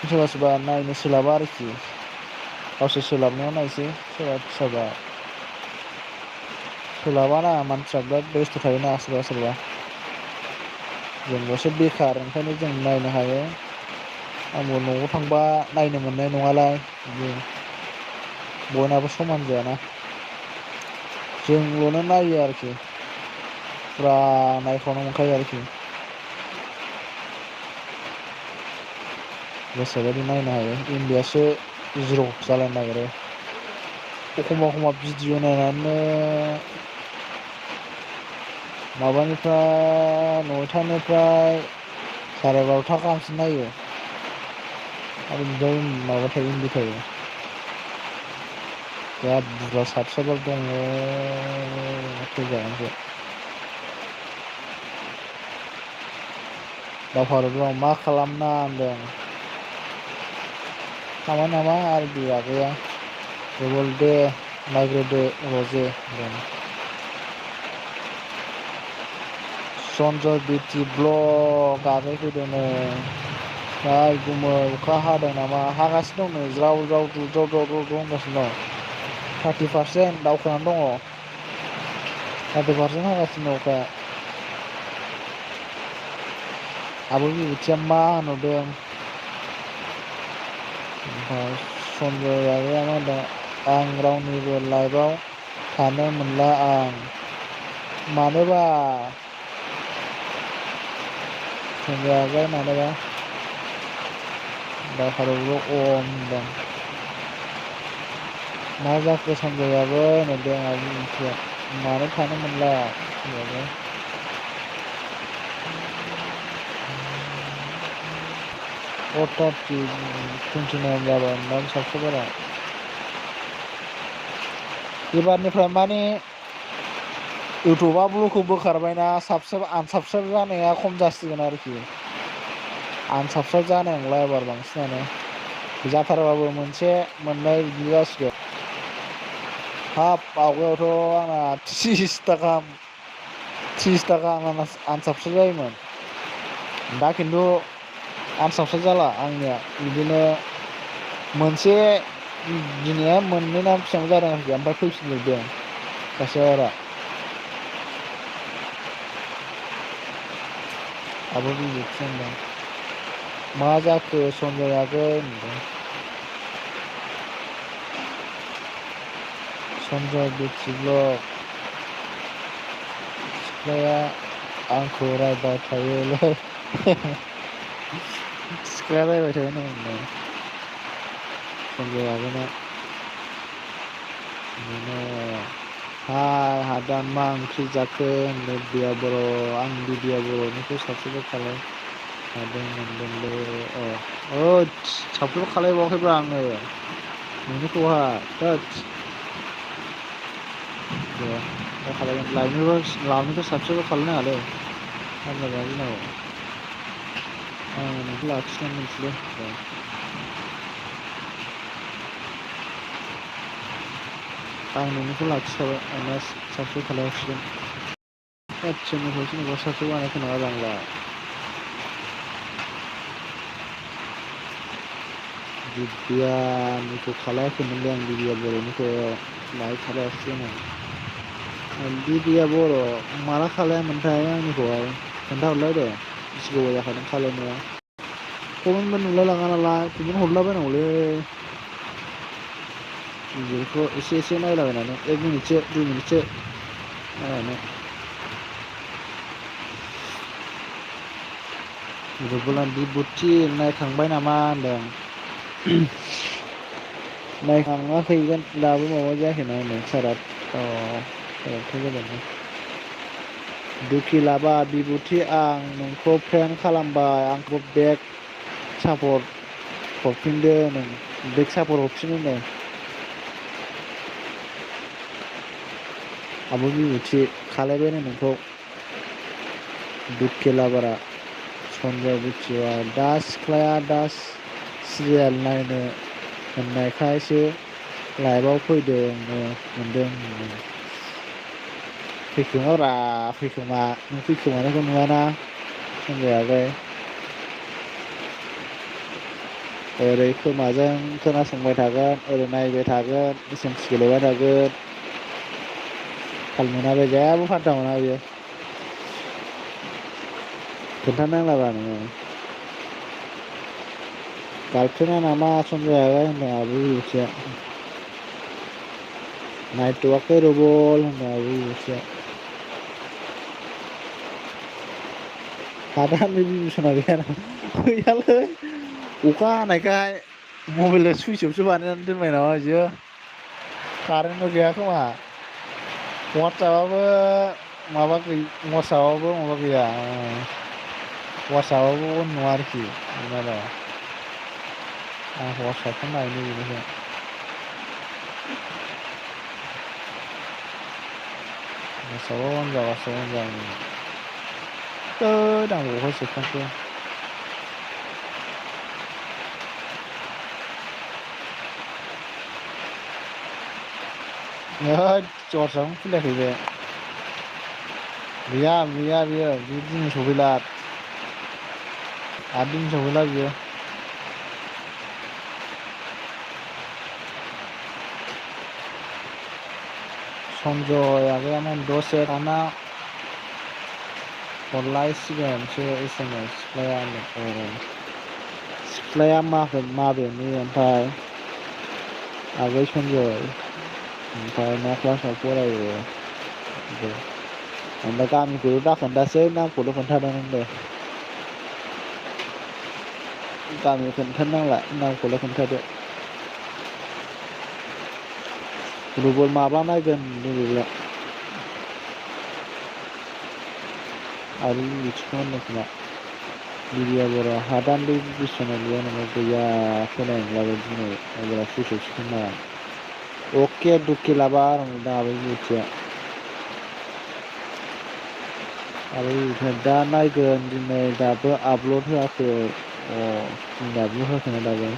सोरबा सोरबा नायनो सोलाबा आरोखि गावसोर सोलाबनायाव नायसै सोरबा सोरबा सोलाबाना मानसिफ्रा बिराद बेस्थ' थायोना सोरबा सोरबा जोंल'सो बेखार ओंखायनो जों नायनो हायो आंबो न'आव थांबा नायनो मोननाय नङालाय बिदि बयनाबो समान जायाना जोंल'नो नायो आरोखि फुरा नायखावनो मोनखायो आरोखि गोसोबायदि नायनो हायो इन्डियासो जिर' जालायनो नागिरो एखमबा भिडिअ नायनानैनो माबानिफ्राय 9टानिफ्राय 12:30 गाहामसिम नायो आरो बिदियाव माबा थायो इन्दि थायो बिराद बुरजा साबसक्राइबार दङ फैजागोनसो दावहारुफ्राव मा खालामना होनदों खामानि नामा आरबि आगैया गुगोल दे नायग्रोदो रजे सन्जय बिटि ब्लग आगै फैदों नै गुमै अखा हादों नामा हागासिनो दं नै ज्राव ज्राव होनगासिनो दं 30% दावखोनानै दङ 30% हागासिनो अखाया आब' बिबुथिया मा होनहरदों ओमफ्राय सन्जय आगैया मा होनदों आं रावनिबो लाइभआव थानो मोनला आं मानोबा सन्जय आगैया मानोबा दावहारुल' होनदों मा जाखो सन्जयाबो होनहरदों आब' बिबुथिया मानो थानो मोनला होनहरदों 29 जाबाय होनदां साबस्क्राइबारा एबारनिफ्राय माने इउटुबा ब्लुखौ बोखारबायना आनसाबस्क्राइब जानाया खम जासिगोन आरोखि आनसाबस्क्राइब जानाय नंला एबार बांसिनानो जाथारबाबो मोनसे मोननै बिदि जासिगोन हाब आवगायावथ' आंना 30टा गाहाम आनसाबस्क्राइब जायोमोन दा खिन्थु आनसाबस्क्राइब जाला आंनिया बिदिनो मोनसे दिनैहाय मोननै ना बेसेबां जादों आरोखि ओमफ्राय फैफिनजोबदों साबस्क्राइबारा आब' बिबुथिया होनदों मा जाखो सन्जय आगै होनदों सन्जय बिटि ब्लग सिख्लाया आंखौ रायबाय थायोलै सिख्लाया रायबाय थायो होनदों सन्जय आगैना बिदिनो हाय हादान मा ओंख्रि जाखो होनदों बिदिया बर' आं बिदिया बर'निखौ साबस्क्राइब खालाय हादों मोनदोंलै साबस्क्राइब खालायबावाखैब्रा आङो नोंनिखौहाय दे दा खालायगोन लाइभनिखौ साबस्क्राइब खालायनाङालै हाबा जागोन आं नोंखौ लाखिनानै मिथिलै आं नोंनिखौ लाखिखाबाय आंना साबस्क्राइब खालायहरसिगोन सोरनिफ्राय साबस्क्राइब बानायखो नङा आंलाय दिव्यानिखौ खालायाखैमोनलै आं दिव्या बर'निखौ लाइक खालायहरसिगोन आं बिदिया बर' माला खालायामोनथाय आंनिखौहाय खोन्थाहरलाय दे बेसे गोबाव जाखादों खालायनाया कमेन्टबो नुलाय लाङा नालाय कमेन्ट हरलाबायनांगौलै गिदिरखौ एसे एसे नायलाबायनानै 1 मिनिटसो 2 मिनिटसो नायनानै रुबुला बिबुथि नायखांबाय नामा होनदों नायखाङाखैगोन दाबो माबा जायाखैना होनदों साराथ' जादों दुखि लाबा बिबुथि आं नोंखौ फ्रेन्ड खालामबाय आंखौ बेक सापर्ट हरफिनदो नों बेक सापर्ट हरफिनो नो आब' बिबुथि खालायबायनो नोंखौ दुखि लाबारा सनजय बुथिया दा सिख्लाया दा सिरियाल नायनो होननायखायसो लाइभआव फैदोंनो मोनदों फैखोमाब्रा फैखोमा नों फैखोमानायखौ नुवाना सनजयालाय ओरै खोमाजों खोनासंबाय थागोन ओरै नायबाय थागोन एसेमस गेलेबाय थागोन थाल मोना बे जेबो फात्ता मोना बियो खोन्थानांलाब्रा नोङो गायफ्रिना नामा सनजयालाय होनदों आब' बिबुथिया नायथ'वाखै रबल होनदों आब' बिबुथिया हादान रिभिउसना गैयालै अखा हानायखाय मबाइला सुइस अफसो बानायनानै दोनबाय नामा बियो कारेन्टबो गैया खोमा वाट्सआपआबो माबा वाट्सआपआबो माबा गैया वाट्सआपआबो अन नङा आरोखि नुनायालाय आं वाट्सआपखौ नायनो बेनिखाय वाट्सआपआव अन जाबासो अन जागोन आं बहाय सेरखांखो वाट्सआपखौनो खुलियाखै बे गैया बियो दिनै सफैला 8 दिन सफैला बियो सनजय आगैयामोन दसे थाना हरलायसिगोनसो SMS सिख्लाया माबेनि ओमफ्राय आगै सनजय ओमफ्राय मा क्लासाव फरायो ओमफ्राय गामिखौल' दाखोन्थासै नामखौल' खोन्थादों नों दे गामि खोन्थानांला नामखौल' खोन्थादो रुबल माब्ला नायगोन नैबेलाय आरो बिथिखौ होनदों खोमा लिलिया बर' हादान रिभिउसना गैया नामा गैया खोनायोब्लाबो दिनै मबाइला सुइस अफसो खोमा अके दुखि लाबा होनदों आब' बिबुथिया दा नायगोन दिनै दाबो आपलड होआखै दिनै आपलड होआखैना दाबो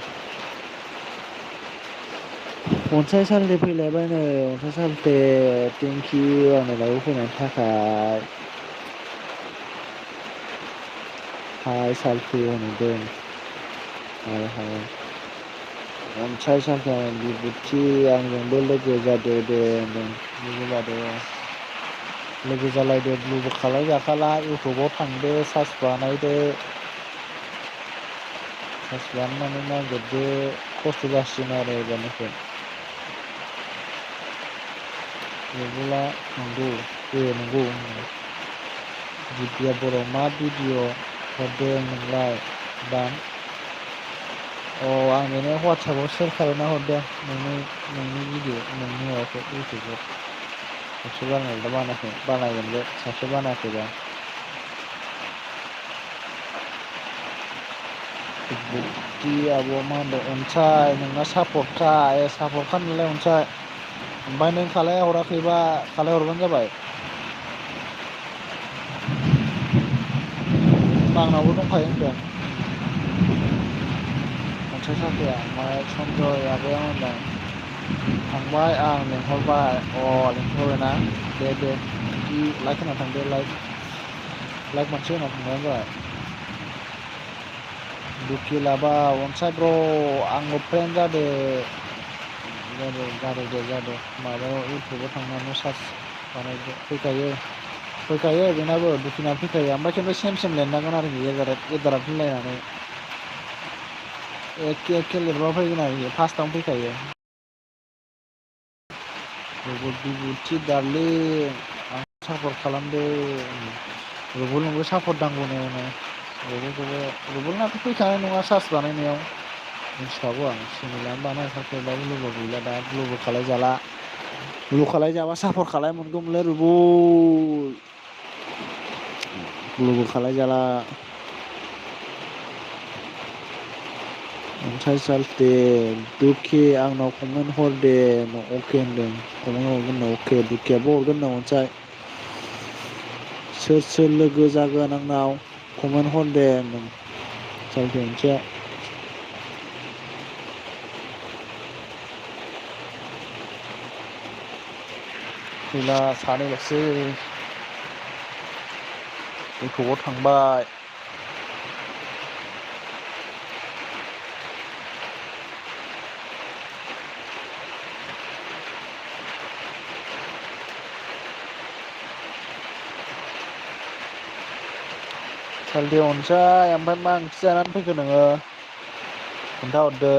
अनसाय सालथे फैलायबायनो अनसाय सालथे थेंकिउ आंनो लाइभआव फैनायनि थाखाय हाय सालथे होनहरदों हाय अनसाय सालथे बिबुथि आंजोंबो लोगो जादो दे होनदों लोगो जालायदो ब्लुबो खालाय जाखाला इउटुबाव थांदो सार्च बानायदो सार्च बानायनानै नागिरदो खस्थ' जासिगोन आरो एबारनिफ्राय रुबला नंगौ दिबिया बर' मा भिडिअ हरदों नोंलाय दा आं बेनो वाट्सएपआव सेयार खालामना हरदों नोंनि भिडिअ नोंनि माबाखौ इउटुबाव साबसक्राइब बानायनाय बानायगोन बे साबसक्राइब बानायाखैबा बुद्धि आब' मा होनदों अनसाय नोंना सापर्टखा सापर्टखा नोंलाय अनसाय ओमफ्राय नों खालायहराखैबा खालायहरबानो जाबाय आंनावबो दंखायो होनदों अनसाय सालथेया ओमफ्राय सनजय आगैया होनदों थांबाय आं लिंहरबाय लिंहरबायना दे लाइक होना थांदो लाइक मोनसे होना थांबानो जाबाय दुखि लाबा अनसाय ब्र' आंबो फ्रेन्ड जादो माबायाव इउटुबाव थांनानै सार्च फैखायो बेनाबो दुखुना फैखायो ओमफ्राय खिन्थु सेम लिरनांगोन आरोखि एदारा फिनलायनानै एखे लिरबा फैगोन आरोखि फार्स्टआवनो फैखायो बिबुथि दारलिं आं सापर्ट खालामदो रुबुलनोबो सापर्ट नांगौनो रुबुलनाथ' फैखानाय नङा चार्ज बानायनायाव मिथिखागौ आं सिमिलानो बानायखाखोबाबो लोगो गैला दा ग्लुबो खालायजाला ग्लु खालायजाबा सापर्ट खालाय मोनगौमोनलै रुबुल ग्लुबो खालायजाला अन्साय साल्टे दुखि आंनाव कमेन्ट हर दे अके होनदों कमेन्ट हरगोन नो अके दुखियाबो हरगोन नो अन्साय सोर लोगो जागोन आंनाव कमेन्ट हर दे होनदों साल्टे मोनसेया गैला सानैल'सै गोथौआव थांबाय साल्टे अनसाय ओमफ्राय मा ओंख्रि जानानै फैखो नोङो खोन्थाहरदो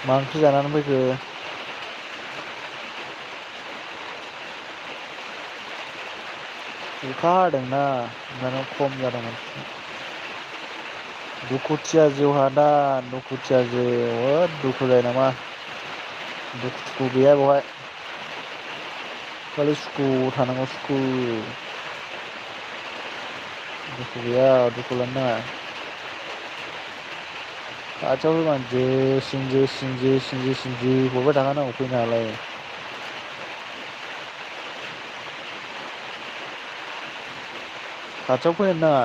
मा ओंख्रि जानानै फैखो अखा हादोंना ओंखायनो खम जादोंमोन दुखुथिया जिउहादा दुखुथिया जिउ दुखु जायो नामा दुखु गैया बेवहाय खालि सुखु थानांगौ सुखु दुखु गैया दुखु लानो नाङा खाथियाव फैबानो जे हरबाय थाखानांगौ फैनो हालाय खाथियाव फैनो नाङा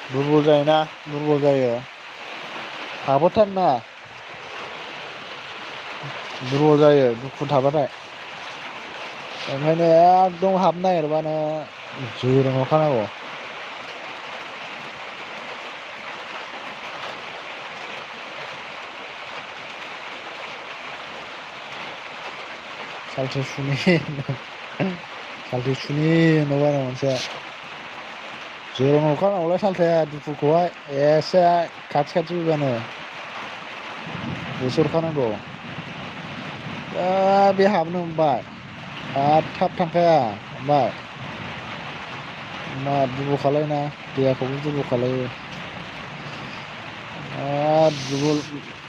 दुरबल जायोना दुरबल जायो हाबोथारनो नाङा दुरबल जायो दुखु थाबाथाय ओंखायनो एकदम हाबनो नागिरबानो जोरोम हरखानांगौ साल्थे सुनि नुबाय आं मोनसे जोरोम हरखानांगौलाय साल्थेया दुखुखौहाय एसे खाथि फैबानो होसोहरखानांगौ बे हाबनो मोनबाय आरो थाब थांखाया ओमफ्राय मा दुरबल खालायोना देहाखौबो दुरबल खालायो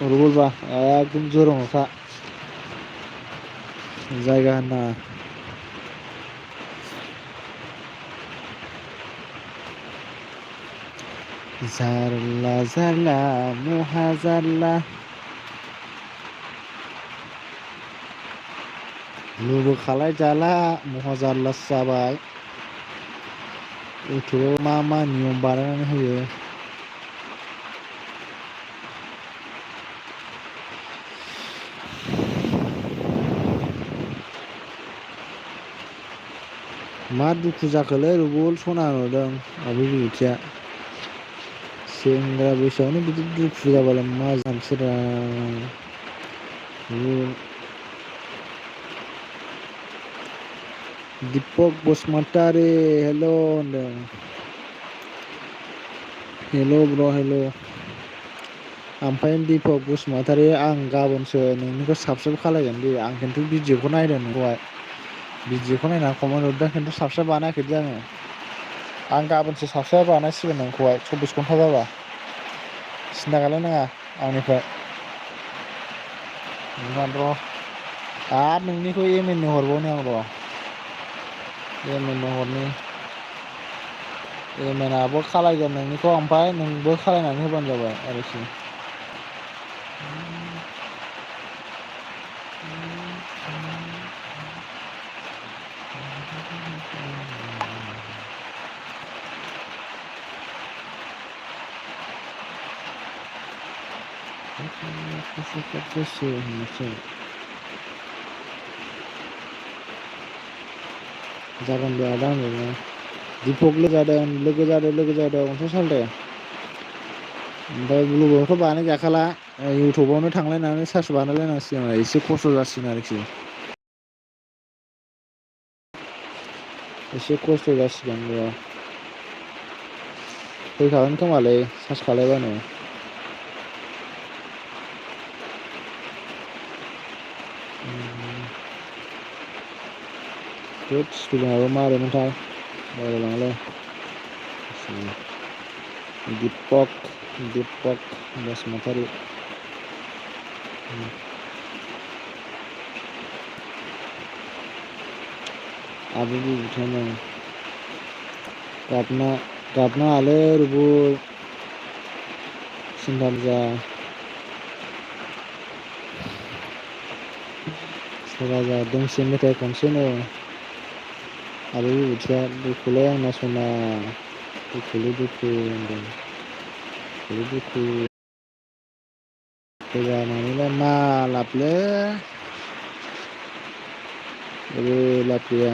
रुबुलबा एकदम जोरोम हरखा जायगा होनो नाङा जारला जारला महा जारला लुबो खालाय जाला महा जारलासो जाबाय इउटुबाव मा नियम बानायनानै होयो मा दुखु जाखोलै रुबुल सना नुदों आबै बिबुथिया सेंग्रा बैसोआवनो बिदि दुखु जाबालाय मा जानोसैरा दीपक बसुमतारी हेल' होनदों हेल' ब्र' हेल' ओमफ्राय दीपक बसुमतारी आं गाबोनसो नोंनिखौ साबसक्राइब खालायगोन दे आं खिन्थु भिडिअखौ नायदों नोंखौहाय भिडिअखौ नायनानै कमेन्ट हरदों खिन्थु साबसक्राइब बानायाखै आङो आं गाबोनसो साबसक्राइब बानायसिगोन नोंखौहाय 24 घन्टा जाबा सिन्था खालामनाङा आंनिफ्राय नोंहा र' आरो नोंनिखौ एमएननो हरबावनि आं र' एमएननो हरनि एमएनआबो खालायगोन नोंनिखौ ओमफ्राय नोंबो खालायनानै होबानो जाबाय आरोखि जागोन दे आदा आंबो दीपक लोगो जादों अन्थाइ सालथे ओमफ्राय ब्लुबावथ' बानाय जाखाला इउटुबावनो थांलायनानै सार्च बानायलायनांसिगोन एसे खस्थ' जासिगोन आरोखि एसे खस्थ' जासिगोन र' फैखागोन खोमालै सार्च खालायबानो थोद स्पेलिंआबो मारैमोनथाय बावलायलाङोलै दिपक बसुमतारी आबो बिबुंथियानो गाबनाङालै रुबुल सिन्था दाजा राजा दोंसे मेथाइ खनसेनो आरो बिबुंथिया दुखुलै आंना सना दुखुलै दुखु होनदों दुखु जानानैलाय मा लाबलै जेबो लाब गैया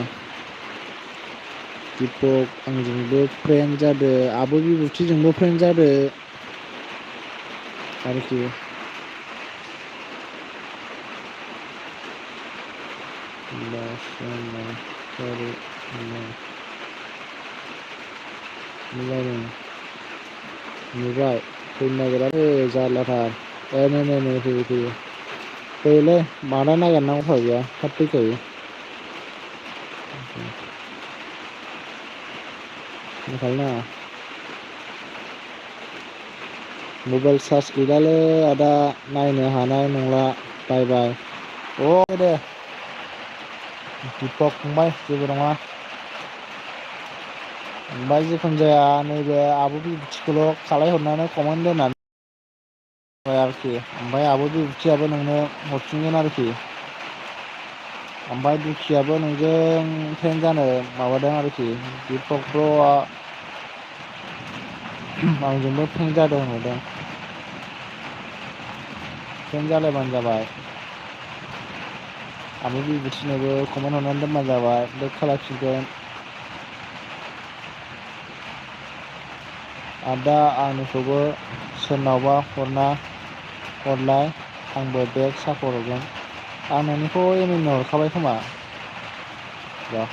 दिपक आंजोंबो फ्रेन्ड जादो आब' बिबुथिजोंबो फ्रेन्ड जादो आरोखि नुबाय फैनो नागिराखै जारलाथार नै फैयो फैयोलै मानो नागिरनांगौ उफाय गैया थाब फैखायो नाङा मबाइल चार्ज गैलालै आदा नायनो हानाय नंला बाय बाय अ दे दिपक फंबाय जेबो नङा ओमफ्राय जिखुनु जाया नैबे आब' बिबुथिखौल' खालायहरनानै कमेन्ट दोननानै आरोखि ओमफ्राय आब' बिबुथियाबो नोंनो हरफिनगोन आरोखि ओमफ्राय दुखियाबो नोंजों फ्रेन्ड जानो माबादों आरोखि दिपक ब्र'आ आंजोंबो फ्रेन्ड जादों होनहरदों फ्रेन्ड जालायबानो जाबाय आब' बिबुथिनोबो कमेन्ट हरनानै दोनबानो जाबाय बेक खालायफिनगोन आदा आंनिखौबो सोरनावबा हरलाय आंबो बेक सापर्ट हरगोन आं नोंनिखौ एमएमनो हरखाबाय खोमा र'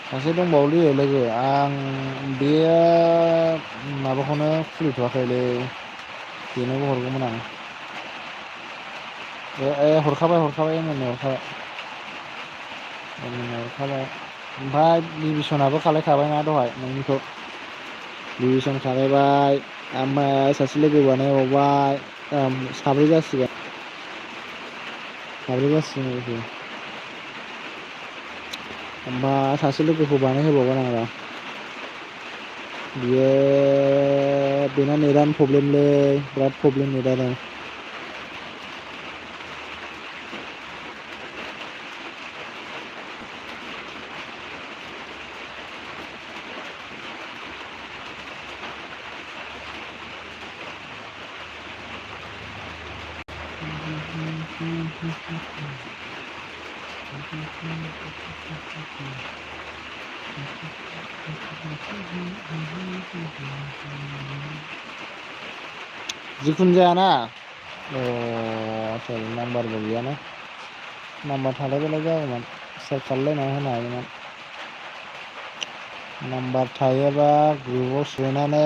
सासे दंबावोलै लोगो आं बेयो माबाखौनो खुलिथ'वाखैलै बेनोबो हरगौमोन आं हरखाबाय एमएमनो हरखाबाय ओमफ्राय बिभीसनाबो खालायखाबायना दहाय नोंनिखौ बिभीसन खालायबाय ओमफ्राय सासे लोगो बानायबावबाय साब्रै जासिगोन आरोखि ओमफ्राय सासे लोगोखौ बानायहोबावगोन आं र' बियो बेना नेटानो प्रब्लेमलै बिराद प्रब्लेम नेटानो जिखुनु जायाना नाम्बारबो गैयाना नाम्बार थालायबालाय जागौमोन सेयार खालायलायना होनो हायोमोन नाम्बार थायोबा ग्रुपाव सोनानै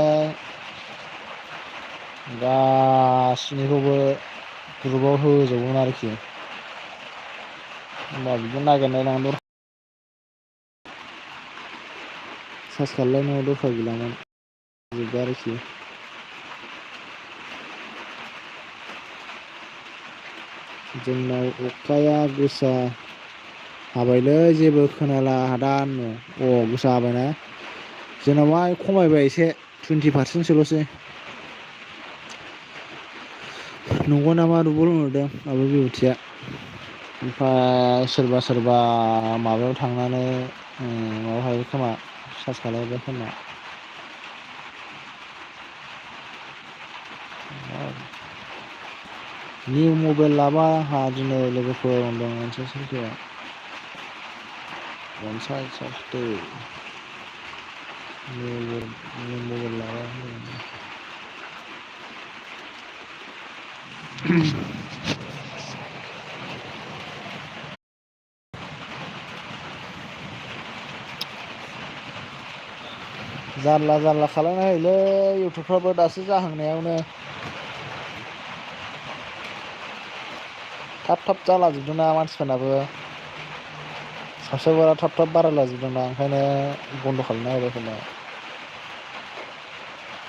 गासिनिखौबो ग्रुपाव होजोबगोन आरोखि होमबा बिदि नागिरनायनांगौ सार्च खालायनांगौ दरखार गैलामोन जोब्बाय आरोखि जोंनाव अखाया गोसा हाबायलै जेबो खोनाला हादानो गोसा हाबायना जोंनावबा खमायबाय एसे 20%ल'सै नंगौ नामा रुबुल होनहरदों आब' बिबुथिया ओमफ्राय सोरबा माबायाव थांनानै माबा हायो खोमा सार्च खालायबाय खोमा निउ मबाइल लाबा आंहा दिनै लोगोफोर होनदों मोनसे सेलफियाव one side software new mobile लाया जारला जारला खालामना होयोलै इउटुबफ्राबो दासो जाहांनायावनो थाब थाब जालाजोबदोंना मानसिफोरनाबो साबस्क्राइबारा थाब थाब बारायलाजोबदोंना ओंखायनो बन्द' खालामना होबाय खोमा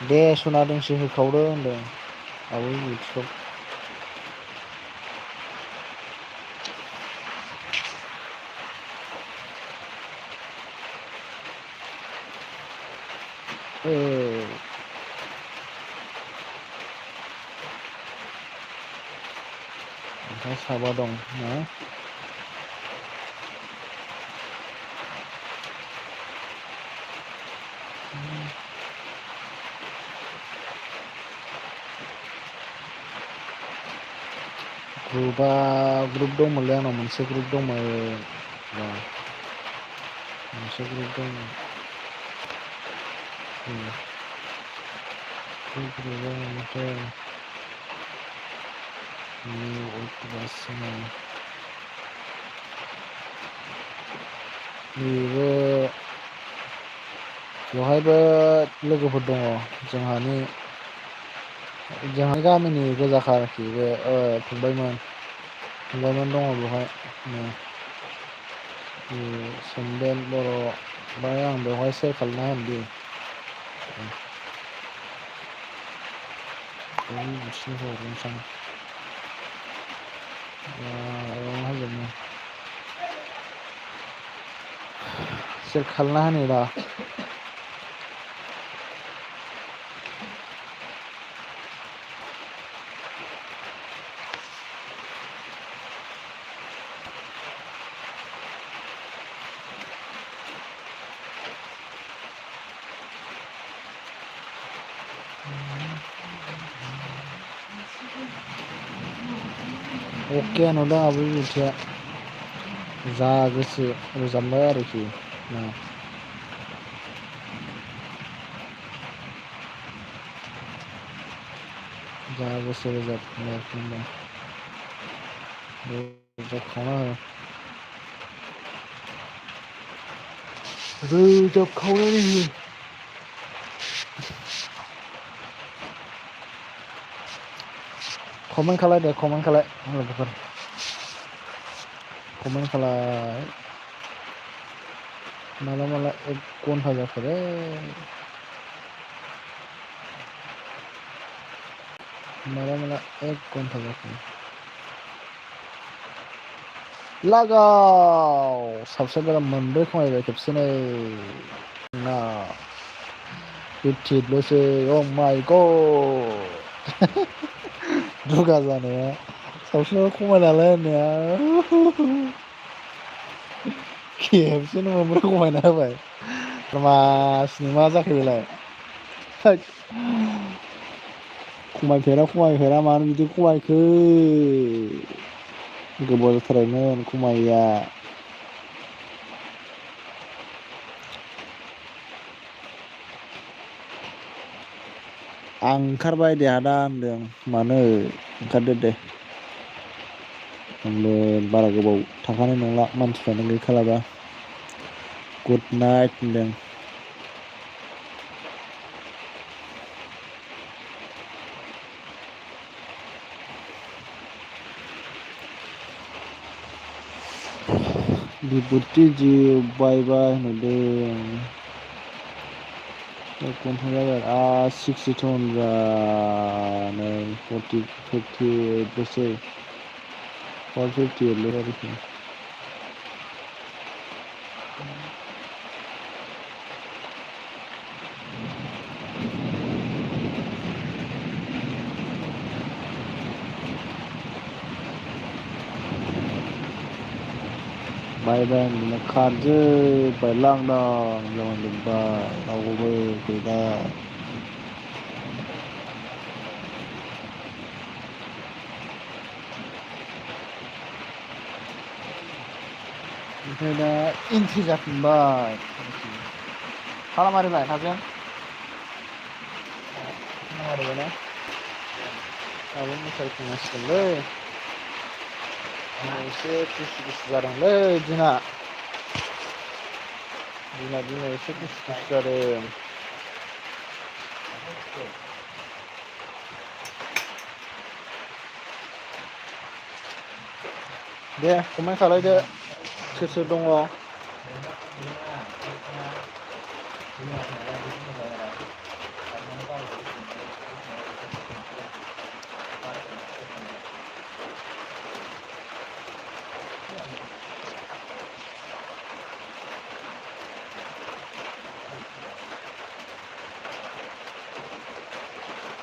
दे सना दोंसे होखावदो होनदों आब' इउटुब ओमफ्राय साबा दं ना ग्रुप दंमोनलै आंनाव मोनसे ग्रुप दंमोन मोनसे ग्रुप दंमोन ग्रुपआ ओमफ्राय बेबो बेवहायबो लोगोफोर दङ जोंहानि गामिनि गोजाखा आरोखि बे फंबायमोन दङ बेवहाय सोमदोन बर' ओमफ्राय आं बेवहाय सेयार खालामना होनोदि सेयार खालामना होनो दा अके नुदों आब' बिबुथिया जा गोसो रोजाबबाय आरोखि ना जा गोसो रोजाबखांना रोजाबखावनानै हो कमेन्ट खालाय दे कमेन्ट खालाय लोगोफोर कमेन्ट खालाय माला माला 1 घन्टा जाखो रे माला 1 घन्टा जाखो लागाव साबस्क्राइबारा 2 खमायबाय खेबसेनो ना 58ल'सै अ माय गड दुगा जानाया साबस्क्राइबार खमायनालाय होननाया खेबसेनो 2 खमायना होबाय मासनि मा जाखो बेलाय खमायफेरा मानो बिदि खमायखो गोबाव जाथारबायमोन खमायैया आं ओंखारबाय दे आदा होनदों मानो ओंखारदो दे आंबो बारा गोबाव थाखानाय नंला मानसिफ्रानो गैखालाबा गुड नाइट होनदों बिबुति जी बाय बाय होनदों 1 घन्टा जाबाय 62 नै 58ल'सै 458 आरोखि बाय बाय होनना खारजोब्बाय लांदां जालांजोब्बाय रावबो गैला ओमफ्राय दा एन्ट्रि जाफिनबाय थाला मारिबाय हाजों मारिबायना दाबो मोसाहैफिननांसिगोनलै एसे गुसु गुसु जादोंलै दिना एसे गुसु गुसु जादों दे कमेन्ट खालायदो सोर सोर दङ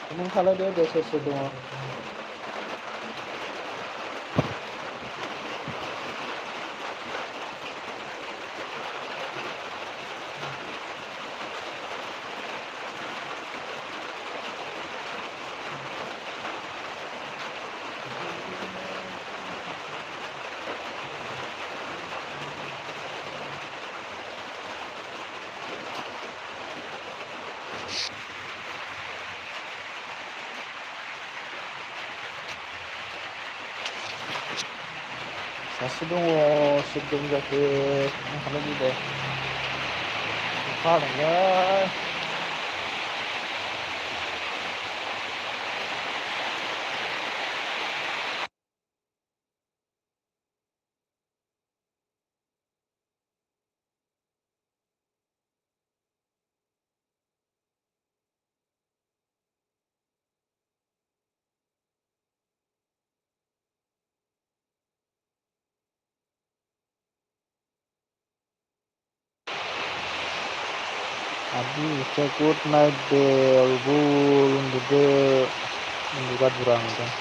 कमेन्ट खालायदो दे सोर सोर दङ सासे दङ सोर दं जाखो कमेन्ट खालायदो दे अखा हादोंलै Adi, good night deh, Albul, unduga durang deh.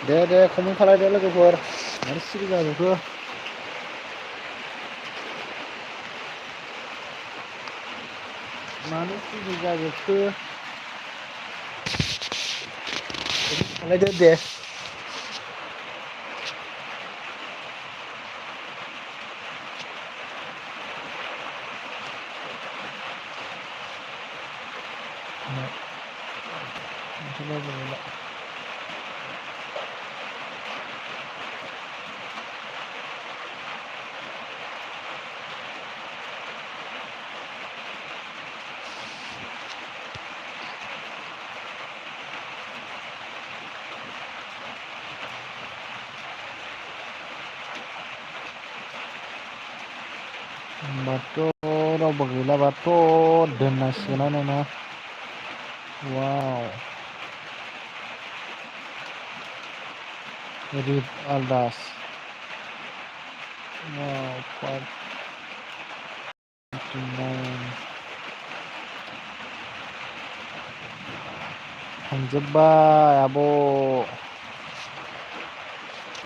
Deh, komen खालायदो लोगोफोर मानो सिरि जाजोबखो मानो सिरि जाजोबखो खालायदो दे होमबाथ' रावबो गैलाबाथ' दोननांसिगोनानो ना वाव रिप आलदास वाव 529 थांजोब्बाय आब'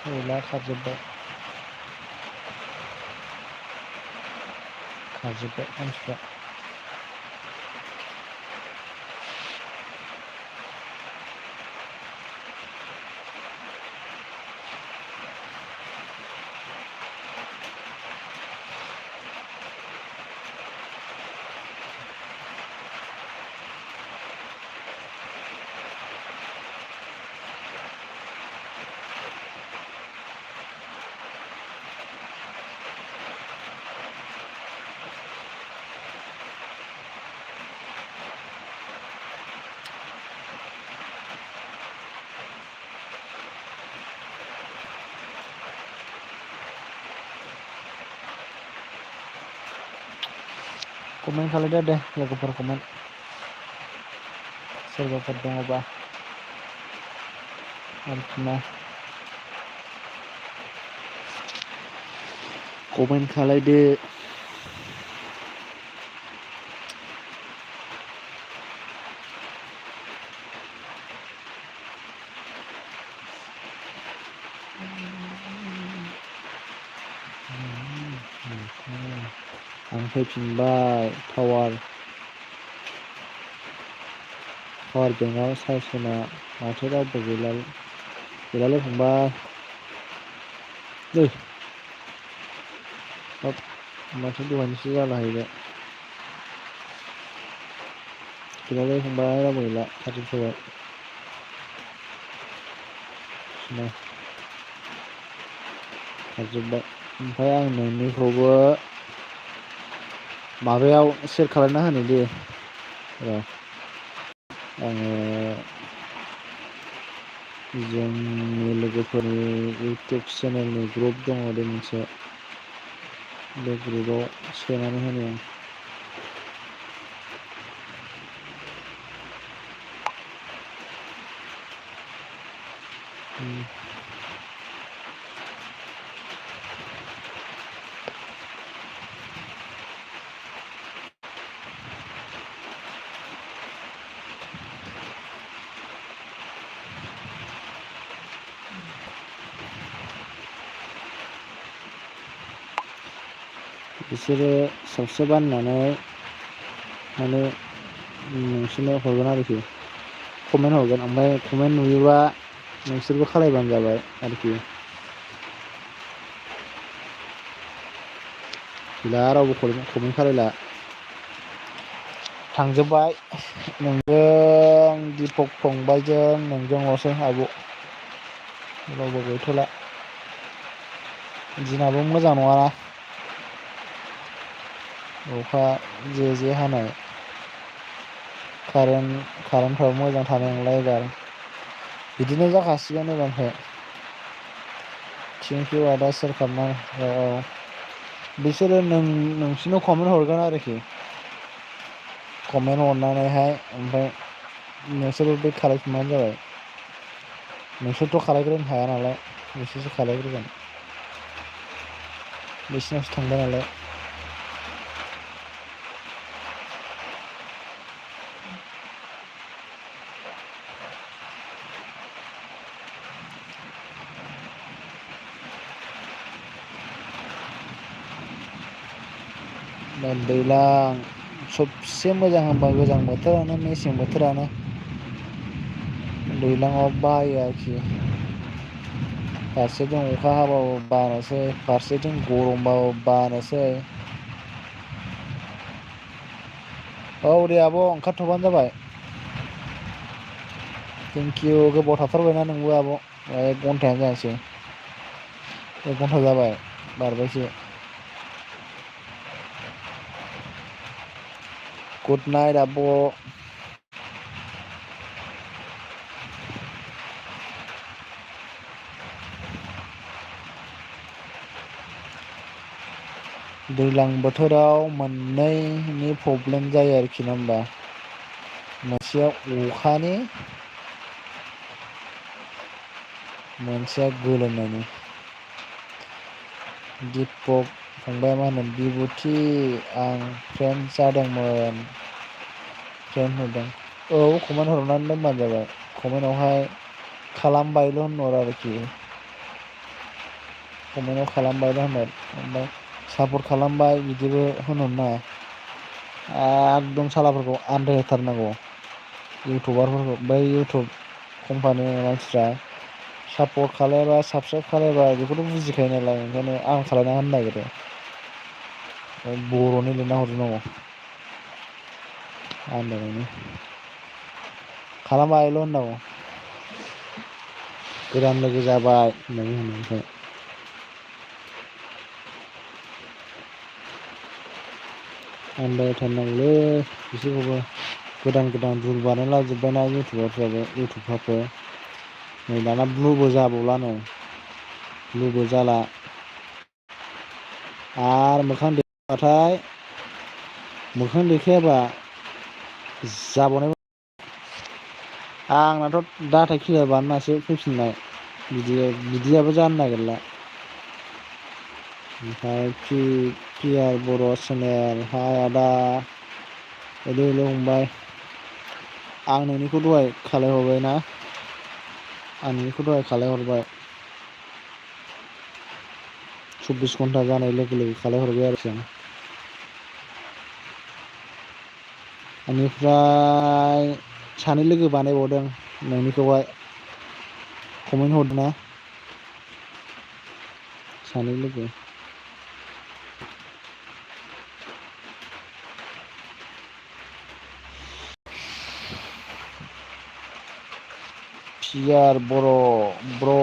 गैला खारजोब्बाय मानसिफ्रा कमेन्ट खालायदो दे लोगोफोर कमेन्ट सोरबाफोर दङबा आरोखिना कमेन्ट खालायदो आं फैफिनबाय टावार बेंकआव चार्ज होना माथो रावबो गैलालै फंबाय माथो दहायनिसो जालाहैबाय गैलालै फंबाय रावबो गैला खारजोबथ'बाय खारजोब्बाय ओमफ्राय आं नोंनिखौबो माबायाव सेयार खालामना होनो दे र' आङो जोंनि लोगोफोरनि इउटुब चेनेलनि ग्रुप दङ दे मोनसे बे ग्रुपाव सोनानै होनो आं बिसोरो साबसक्राइब बानायनानै माने नोंसोरनो हरगोन आरोखि कमेन्ट हरगोन ओमफ्राय कमेन्ट नुयोबा नोंसोरबो खालायबानो जाबाय आरोखि गैला रावबो कमेन्ट खालायला थांजोब्बाय नोंजों दिपक फंबायजों नोंजोंल'सै आब' रावबो गैथ'ला दिनाबो मोजां नङाना अखा जे हानाय कारेन्टफ्राबो मोजां थानाय नंला एबार बिदिनो जाखासिगोन एबारनिफ्राय थेंकिउ आदा सेयार खालामना औ बिसोरो नोंसिनो कमेन्ट हरगोन आरोखि कमेन्ट हरनानैहाय ओमफ्राय नोंसोरबो बे खालायफिनबानो जाबाय नोंसोरथ' खालायग्रोनो हाया नालाय बिसोरसो खालायग्रोगोन बिसोरनावसो थांबाय नालाय दैज्लां सबसे मोजां होनबा गोजां बोथोरानो मेसें बोथोरानो दैज्लाङाव बायो आरोखि फारसेथिं अखा हाबाबो बानोसै फारसेथिं गरमबाबो बानोसै औ दे आब' ओंखारथ'बानो जाबाय थेंकिउ गोबाव थाथारबायना नोंबो आब' 1 घन्टायानो जानोसै 1 घन्टा जाबाय बारबायसो गुड नाइट आब' दैज्लां बोथोराव मोननैनि प्रब्लेम जायो आरोखि ना होमबा मोनसेया अखानि मोनसेया गोलोमनायनि दिपक फंबाया मा होनो बिबुथि आं फ्रेन्ड जादोंमोन फ्रेन्ड नुदों औ कमेन्ट हरनानै दोनबानो जाबाय कमेन्टआवहाय खालामबायल' होनहर आरोखि कमेन्टआव खालामबायल' होनहर ओमफ्राय सापर्ट खालामबाय बिदिबो होनहरनो नाङा एकदम सालाफोरखौ आनदायथारनांगौ इउटुबारफोरखौ बै इउटुब कम्पानिनि मानसिफ्रा सापर्ट खालायबा साबसक्राइब खालायबा बेखौथ' बुजिखायो नालाय ओंखायनो आन खालायना होनो नागिरो बर'नि लिरना हरजोबनांगौ आन्दायनायनि खालामबायल' होननांगौ गोदान लोगो जाबाय होननानै होनो आनदायथारनांगौलै बिसोरखौबो गोदान गोदान रुल बानायला जोब्बायना इउटुबफ्राबो नै दाना ब्लुबो जाबावलानो ब्लुबो जाला आरो मोखां देखायाबा जाबावनाय आंनाथ' डाटा क्लियार बानायनासो फैफिननाय बिदियाबो जानो नागिरला ओमफ्राय पिआर बर' चेनेल हाय आदा हेलौ फंबाय आं नोंनिखौ दहाय खालायहरबायना आं नोंनिखौ दहाय खालायहरबाय 24 घन्टा जानाय लोगो लोगो खालायहरबाय आरोखि आं बेनिफ्राय सानै लोगो बानायबावदों नोंनिखौहाय कमेन्ट हरदोंना सानै लोगो पिआर बर' ब्र'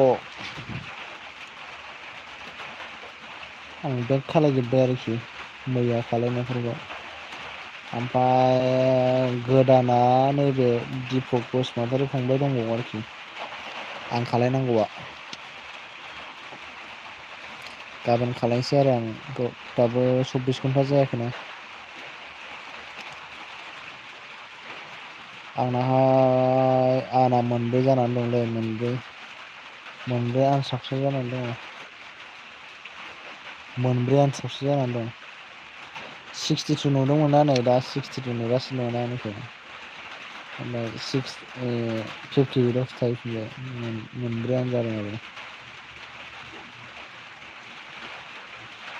आं बेक खालायजोब्बाय आरोखि मैया खालायनायफोरखौ ओमफ्राय गोदाना नैबे दिपक बसुमतारी फंबाय दंबावो आरोखि आं खालायनांगौआ गाबोन खालायनोसै आरो आं दाबो 24 घन्टा जायाखैना आंनाहाय आना मोनब्रै जानानै दंलै मोनब्रै आनसाक्सेस जानानै दङ मोनब्रै आनसाक्सेस जानानै दं 62 नुदोंमोन ना नै दा 62 नुगासिनो दं आंनिखौ ओमफ्राय 58 थाहैफिनबाय मोनब्रैयानो जादों आरो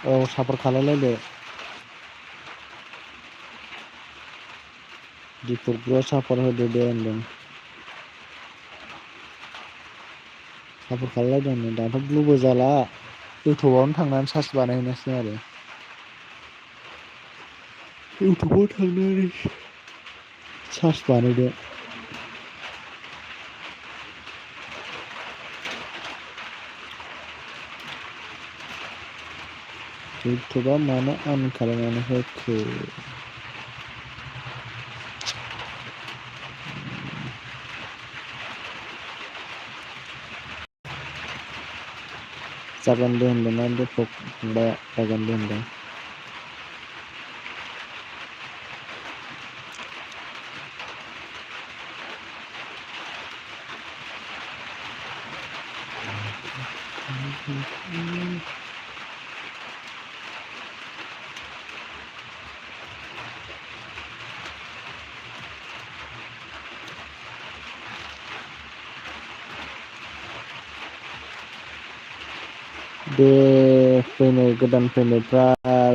औ सापर्ट खालायलायदो दिपक ब्र' सापर्ट होदो दे होनदों सापर्ट खालायलायदों दाथ' ब्लुबो जाला इउटुबावनो थांनानै सार्च बानायहैनांसिगोन आरो इउटुबाव थांनानै सार्च बानायदो इउटुबा मानो अन खालामनानै होखो जागोन दे होनदोंना दिपक फंबाया जागोन दे होनदों दे गोदान फैनायफ्रा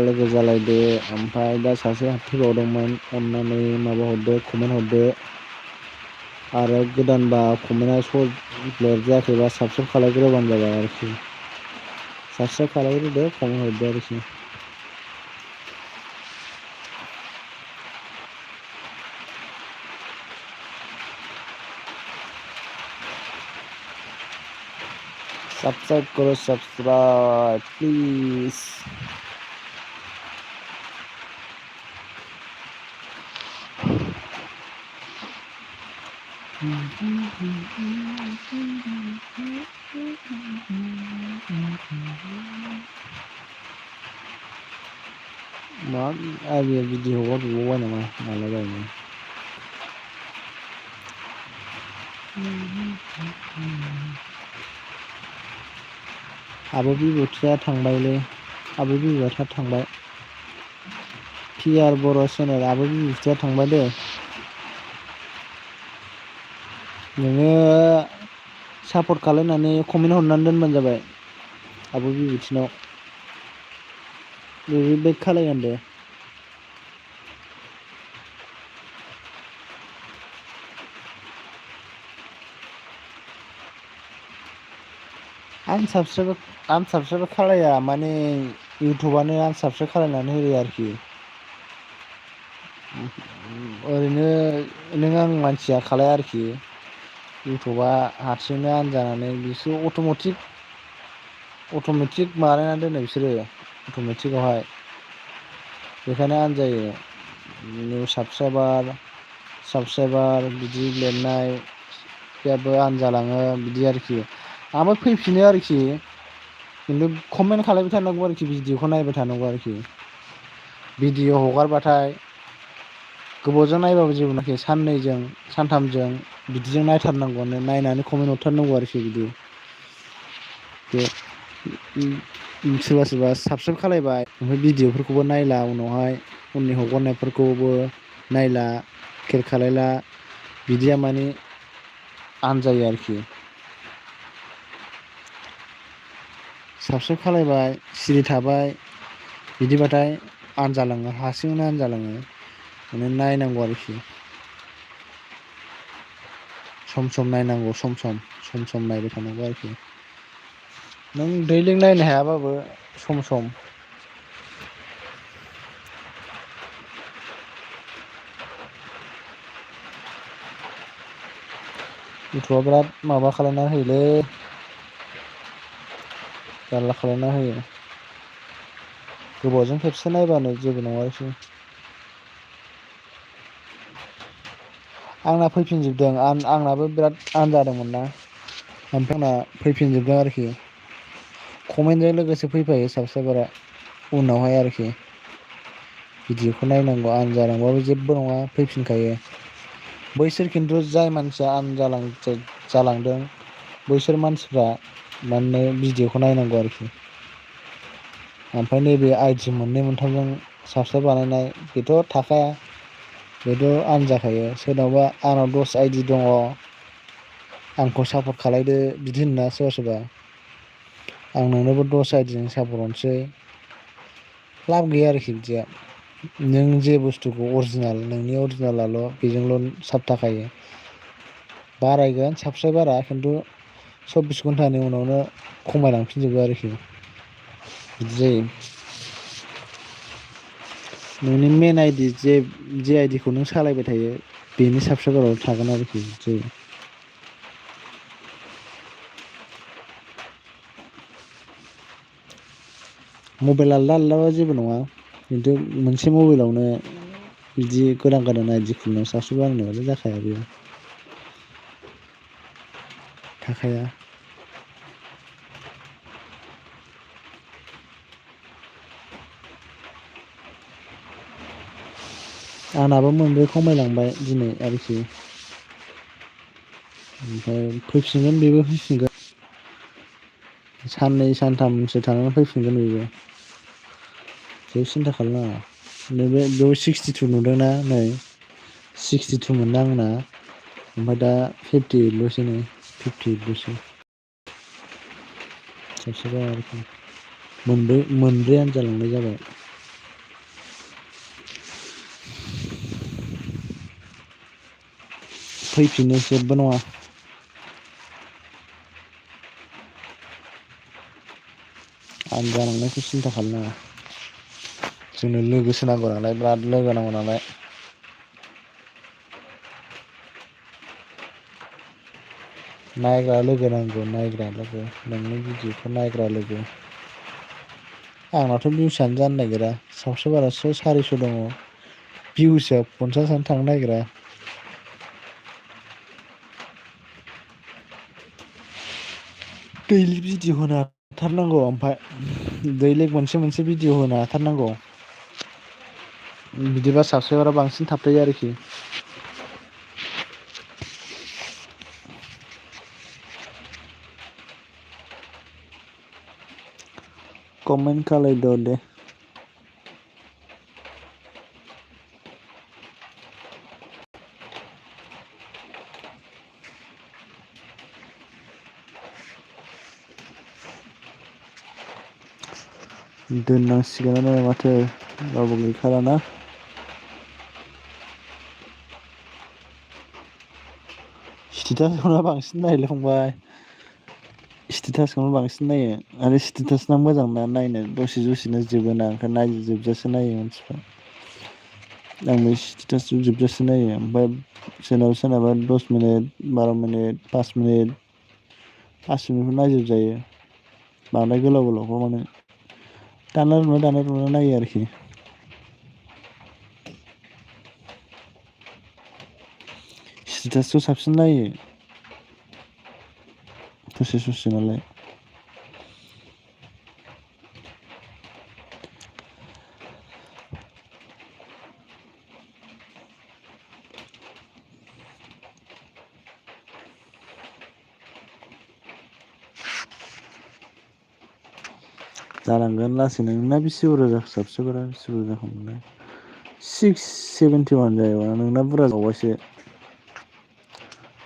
लोगो जालायदो ओमफ्राय दा सासे हाबफैबावदोंमोन अननानै माबा हरदो कमेन्ट हरदो आरो गोदानबा कमेन्टआ लिरजायाखैबा साबसक्राइब खालायग्रोबानो जाबाय आरोखि साबसक्राइब खालायग्रोदो कमेन्ट हरदो आरोखि सब्सक्राइब करो सब्सक्राइब प्लीज मा आइडिया भिडिअ हगारबावबाय नामा मालाबानो आब' बिबुथिया थांबायलै आब' बिबुथिया थांबाय पिआर बर' चेनेल आब' बिबुथिया थांबाय दे नोङो सापर्ट खालायनानै कमेन्ट हरनानै दोनबानो जाबाय आब' बिबैथिनाव बेबो बेक खालायगोन दे। आनसाबस्क्राइब खालाया माने इउटुबानो आनसाबस्क्राइब खालायनानै होयो आरोखि। ओरैनो नों आं मानसिया खालाया आरोखि इउटुबा हारसिंनो अन जानानै बिसोर अट'मेटिक बानायनानै दोनो बिसोरो अट'मेटिकआवहाय बेखायनो अन जायो। निउ साबसक्राइबार बिदि लिरनायाबो अन जालाङो बिदि आरोखि ओमफ्राय फैफिनो आरोखि खिन्थु कमेन्ट खालायबाय थानांगौ आरोखि भिडिअखौ नायबाय थानांगौ आरोखि। भिडिअ हगारबाथाय गोबावजों नायबाबो जेबो नखि साननैजों सानथामजों बिदिजों नायथारनांगौआनो नायनानै कमेन्ट हरथारनांगौ आरोखि बिदि बे सोरबा सोरबा साबसक्राइब खालायबाय ओमफ्राय भिडिअफोरखौबो नायला उनावहाय उननि हगारनायफोरखौबो नायला केयार खालायला बिदिया माने अन जायो आरोखि। साबसक्राइब खालायबाय सिरि थाबाय बिदिबाथाय अन जालाङो हारसिंनो अन जालाङो माने नायनांगौ आरोखि। सम सम नायनांगौ सम सम नायबाय थानांगौ आरोखि। नों दैलिक नायनो हायाबाबो सम सम इउटुबआ बिराद माबा खालायना होयोलै जारला खालायना होयो। गोबावजों खेबसे नायबानो जेबो नङा आरोखि। आंना फैफिनजोबदों आंनाबो बिराद अन जादोंमोन ना ओमफ्राय आंना फैफिनजोबदों आरोखि कमेन्टजों लोगोसे फैफायो साबसक्राइबारा उनावहाय आरोखि। भिडिअखौ नायनांगौ अन जालांबाबो जेबो नङा फैफिनखायो। बैसोर खिन्थु जाय मानसिया अन जालांदों बैसोर मानसिफ्रा माने भिडिअखौ नायनांगौ आरोखि। ओमफ्राय नैबे आइडि मोननै मोनथामजों साबसक्राइब बानायनाय बेथ' थाखाया बेथ' अन जाखायो सोरनावबा आंनाव 10 आइडि दङ आंखौ सापर्ट खालायदो बिदि होनोना सोरबा सोरबा आं नोंनोबो 10 आइडिजों सापर्ट हरनोसै लाब गैया आरोखि बिदिया नों जे बुस्थुखौ अरिजिनेल नोंनि अरिजिनेलाल' बेजोंल' साब थाखायो बारायगोन साबसक्राइबारा खिन्थु 24 घन्टानि उनावनो खमायलांफिनजोबो आरोखि बिदि जायो। नोंनि मेन आइडि जे आइडिखौ नों सालायबाय थायो बेनि साबसक्राइबाराव थागोन आरोखि बिदि जायो। मबाइल आलदा आलदाबा जेबो नङा खिन्थु मोनसे मबाइलावनो बिदि गोदान गोदान आइडि खुलिनायाव साबसक्राइब बानायनायावलाय जाखाया बेयो थाखाया। आंनाबो मोनब्रै खमायलांबाय दिनै आरोखि ओमफ्राय फैफिनगोन बेबो फैफिनगोन साननै सानथामसो थानानै फैफिनगोन बेबो जेबो सिन्था खालामनाङा नैबे बेयाव 62 नुदोंना नै 62 मोनदों आंना ओमफ्राय दा 58ल'सै नै 58ल'सै साबसक्राइबार आरोखि मोनब्रैयानो जालांनाय जाबाय। फैफिनो जेबो नङा अन जालांनायखौ सिन्था खालामनाङा जोंनो लोगोसो नांगौ नालाय बिराद लोगो नांगौ नालाय नायग्रा लोगो नांगौ नायग्रा लोगो नोंनि भिडिअखौ नायग्रा लोगो आंनाथ' भिउसआनो जानो नागिरा साबसक्राइबारासो 400 दङ भिउसआ 50 थांनो नागिरा दैलिक भिडिअ होनो हाथारनांगौ ओमफ्राय दैलिक मोनसे भिडिअ होनो हाथारनांगौ बिदिबा साबसक्राइबारा बांसिन थाबथायो आरोखि। कमेन्ट खालायद' दे दोननांसिगोनानो माथो रावबो गैखालाना। स्टेटासखौनो बांसिन नायलै फंबाय। स्टेटासखौनो बांसिन नायो आरो स्टेटासना मोजां ना नायनो दसे दसेनो जोबोना ओंखायनो नायजोबजासे नायो मानसिफ्रा। आंबो स्टेटास जोबजासे नायो ओमफ्राय सोरनाबा 10 मिनिट 12 मिनिट 5 मिनिट 5 मिनिटखौ नायजोबजायो बांद्राय गोलाव गोलावखौ माने दानना लुना नायो आरोखि। स्टेटासखौ साबसिन नायो ससे ससे नालाय। जालांगोन लासैनो। नोंना बेसे बुरजा जाखो साबसक्राइबारा बेसे बुरजा जाखोमोनलाय 671 जायोबा नोंना बुरजा जाबावबायसो।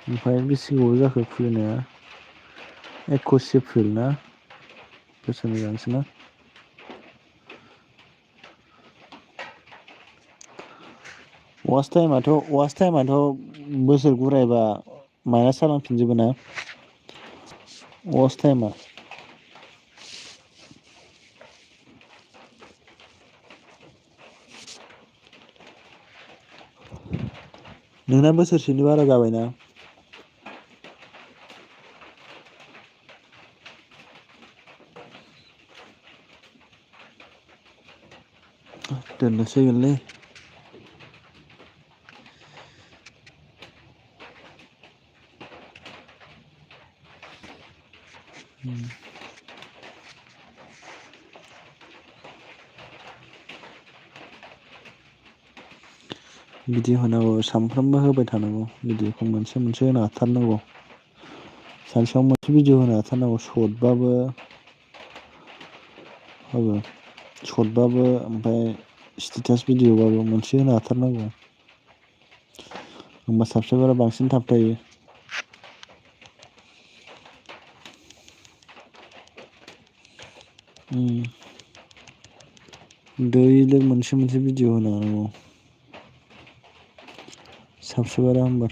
ओमफ्राय बेसे गोबाव जाखो खुलिनाया 21 एप्रिल ना बोसोरनै जानोसैना। वाच टाइमाथ' बोसोर गुरायबा माइनास जालांफिनजोबो ना वाच टाइमा। नोंना बोसोरसेनि बारा जाबायना। दोननोसैगोनलै। भिडिअ होनांगौ सानफ्रामबो होबाय थानांगौ भिडिअखौ मोनसे होनो हाथारनांगौ। सानसेयाव मोनसे भिडिअ होनो हाथारनांगौ सर्टबाबो ओमफ्राय स्टेटास भिडिअ'बाबो मोनसे होनो हाथारनांगौ। होमबा साबसक्राइबारा बांसिन थाबथायो। दैलिक मोनसे भिडिअ होनो हानांगौ। साबसक्राइबारा होमबा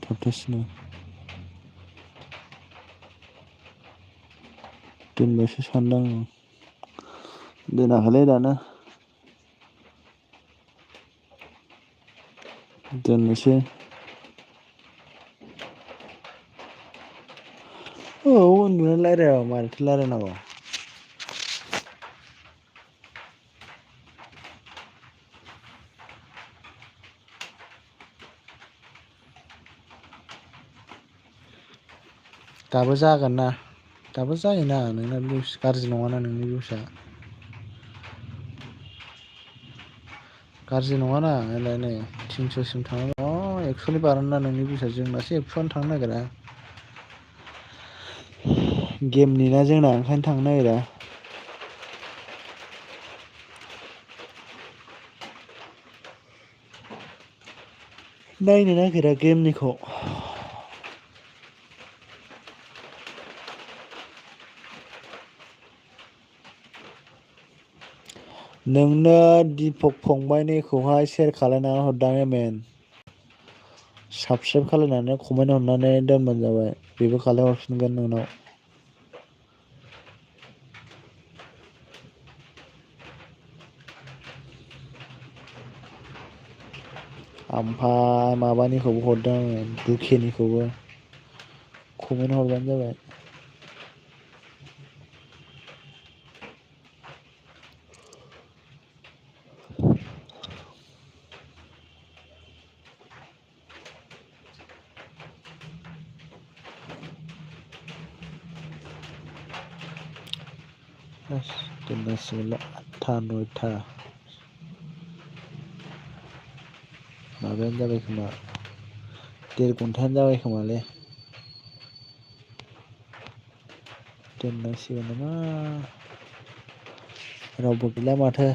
थाबथासिनो। दोनबायसो सानदां आं दोनाखैलै दानो। दोननोसै। औ उन्दुनानै रायलायाबा मारैथो रायलायनांगौ। दाबो जागोन ना दाबो जायोना नोंना भिउस गाज्रि नङाना नोंनि भिउसआ। गाज्रि नङाना नायलाय नै 300सिम थांना 100नि बारोना नोंनि भिउसआ जोंनासो 100आनो थांनो नागिरा। गेमनि ना जोंना ओंखायनो थांनो नागिरा। नायनो नागिरा गेमनिखौ। नोंनो दिपक फंबायनिखौहाय सेयार खालायनानै हरदां एमेन। साबसक्राइब खालायनानै कमेन्ट हरनानै दोनबानो जाबाय बेबो खालाय हरफिनगोन नोंनाव। ओमफ्राय माबानिखौबो हरदों आङो 2Kनिखौबो कमेन्ट हरबानो जाबाय। दोननांसिगोनलाय 8था 9था माबायानो जाबाय खोमा 1.5 घन्टायानो जाबाय खोमालै। दोननांसिगोन नामा रावबो गैला माथो।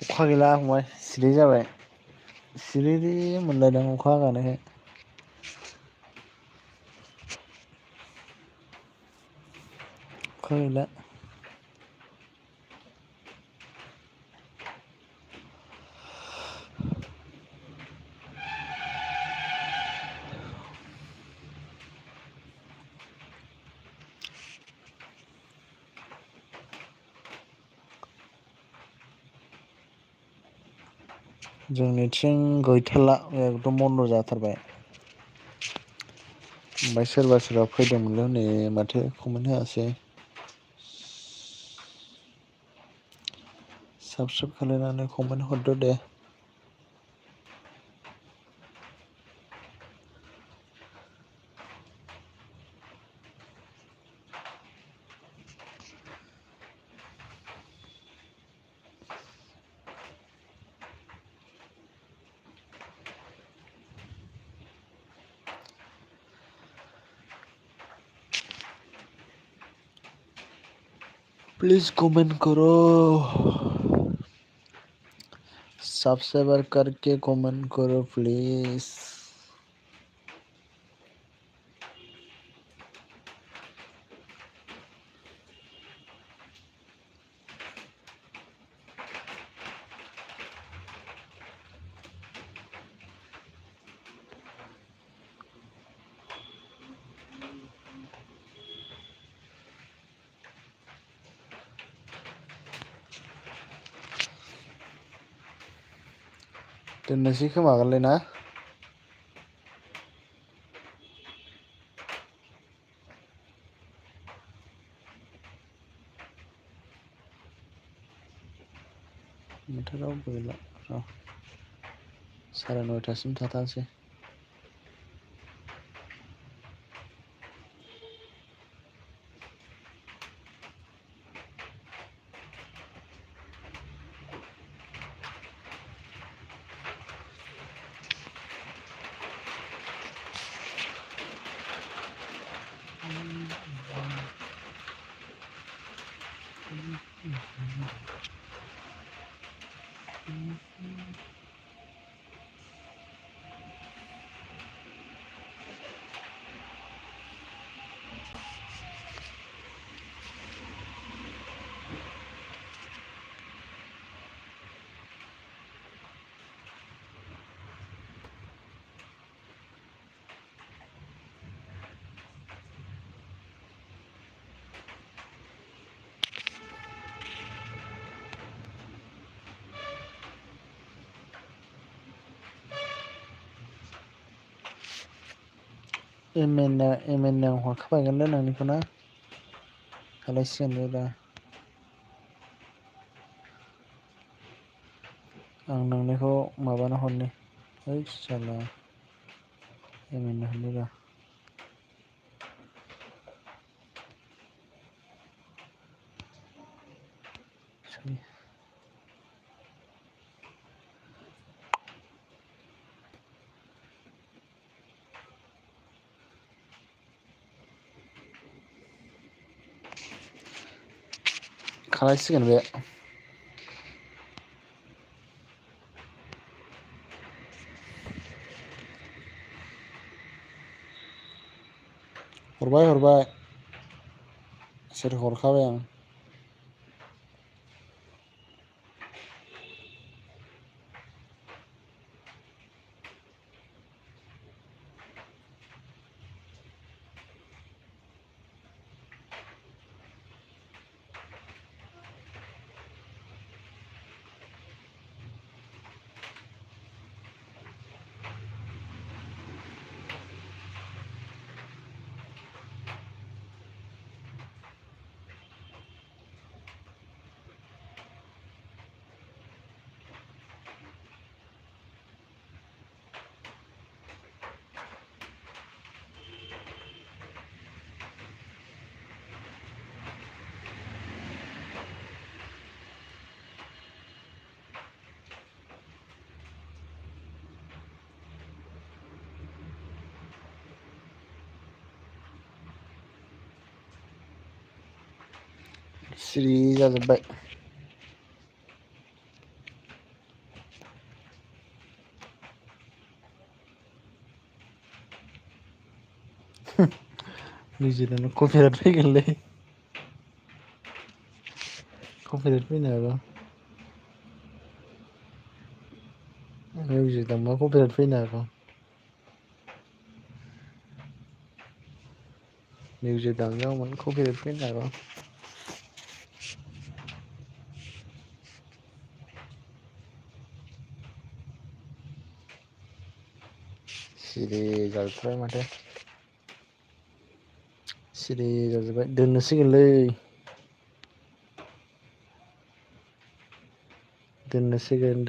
अखा गैला फंबाय सिरि जाबाय सिरिरि मोनलायदों अखा हागानायखाय अखा गैला जोंनिथिं गैथारला एकदम बन्द' जाथारबाय ओमफ्राय सोरबा सोरबा फैदोंमोनल' हनै माथो कमेन्ट होआसै साबसक्राइब खालायनानै कमेन्ट हरदो दे प्लीज कमेंट करो सब्सक्राइब करके कमेंट करो प्लीज दोननोसै खोमागोनलै ना माथो रावबो गैला र' 9:30सिम थाथारसै एम एन आव हरखाबायगोनलै नोंनिखौ ना खालायसिगोन बे दा आं नोंनिखौ माबाना हरनि है साला एम एन हरनि र' सरि खालायसिगोन बे हरबाय सोर हरखाबाय आं सिरि जाजोब्बाय। निजिरानो कपिराइट फैगोनलै। कपिराइट फैनो हागौ। मिउजिक दामबा कपिराइट फैनो हागौ। मिउजिक दामनायाव मानो कपिराइट फैनो हागौ। सिरि जाजोबबाय माथो। सिरि जाजोब्बाय दोननोसैगोनलै। दोननोसिगोन।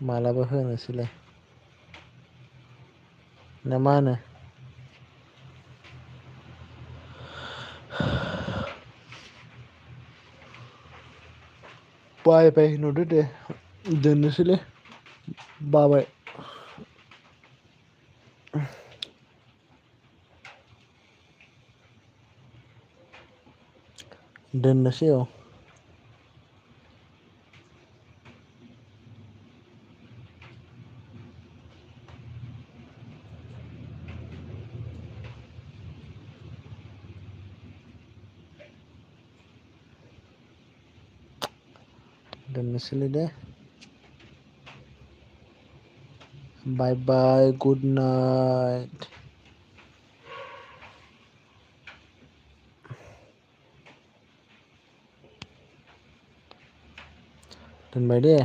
मालाबा होनोसैलाय। ना मा होनो? बाय बाय होनहरदो दे दोननोसैलै बाबाय। दोननोसै औ। दोननोसैलै दे। बाय बाय गुड नाइट। दोनबाय दे।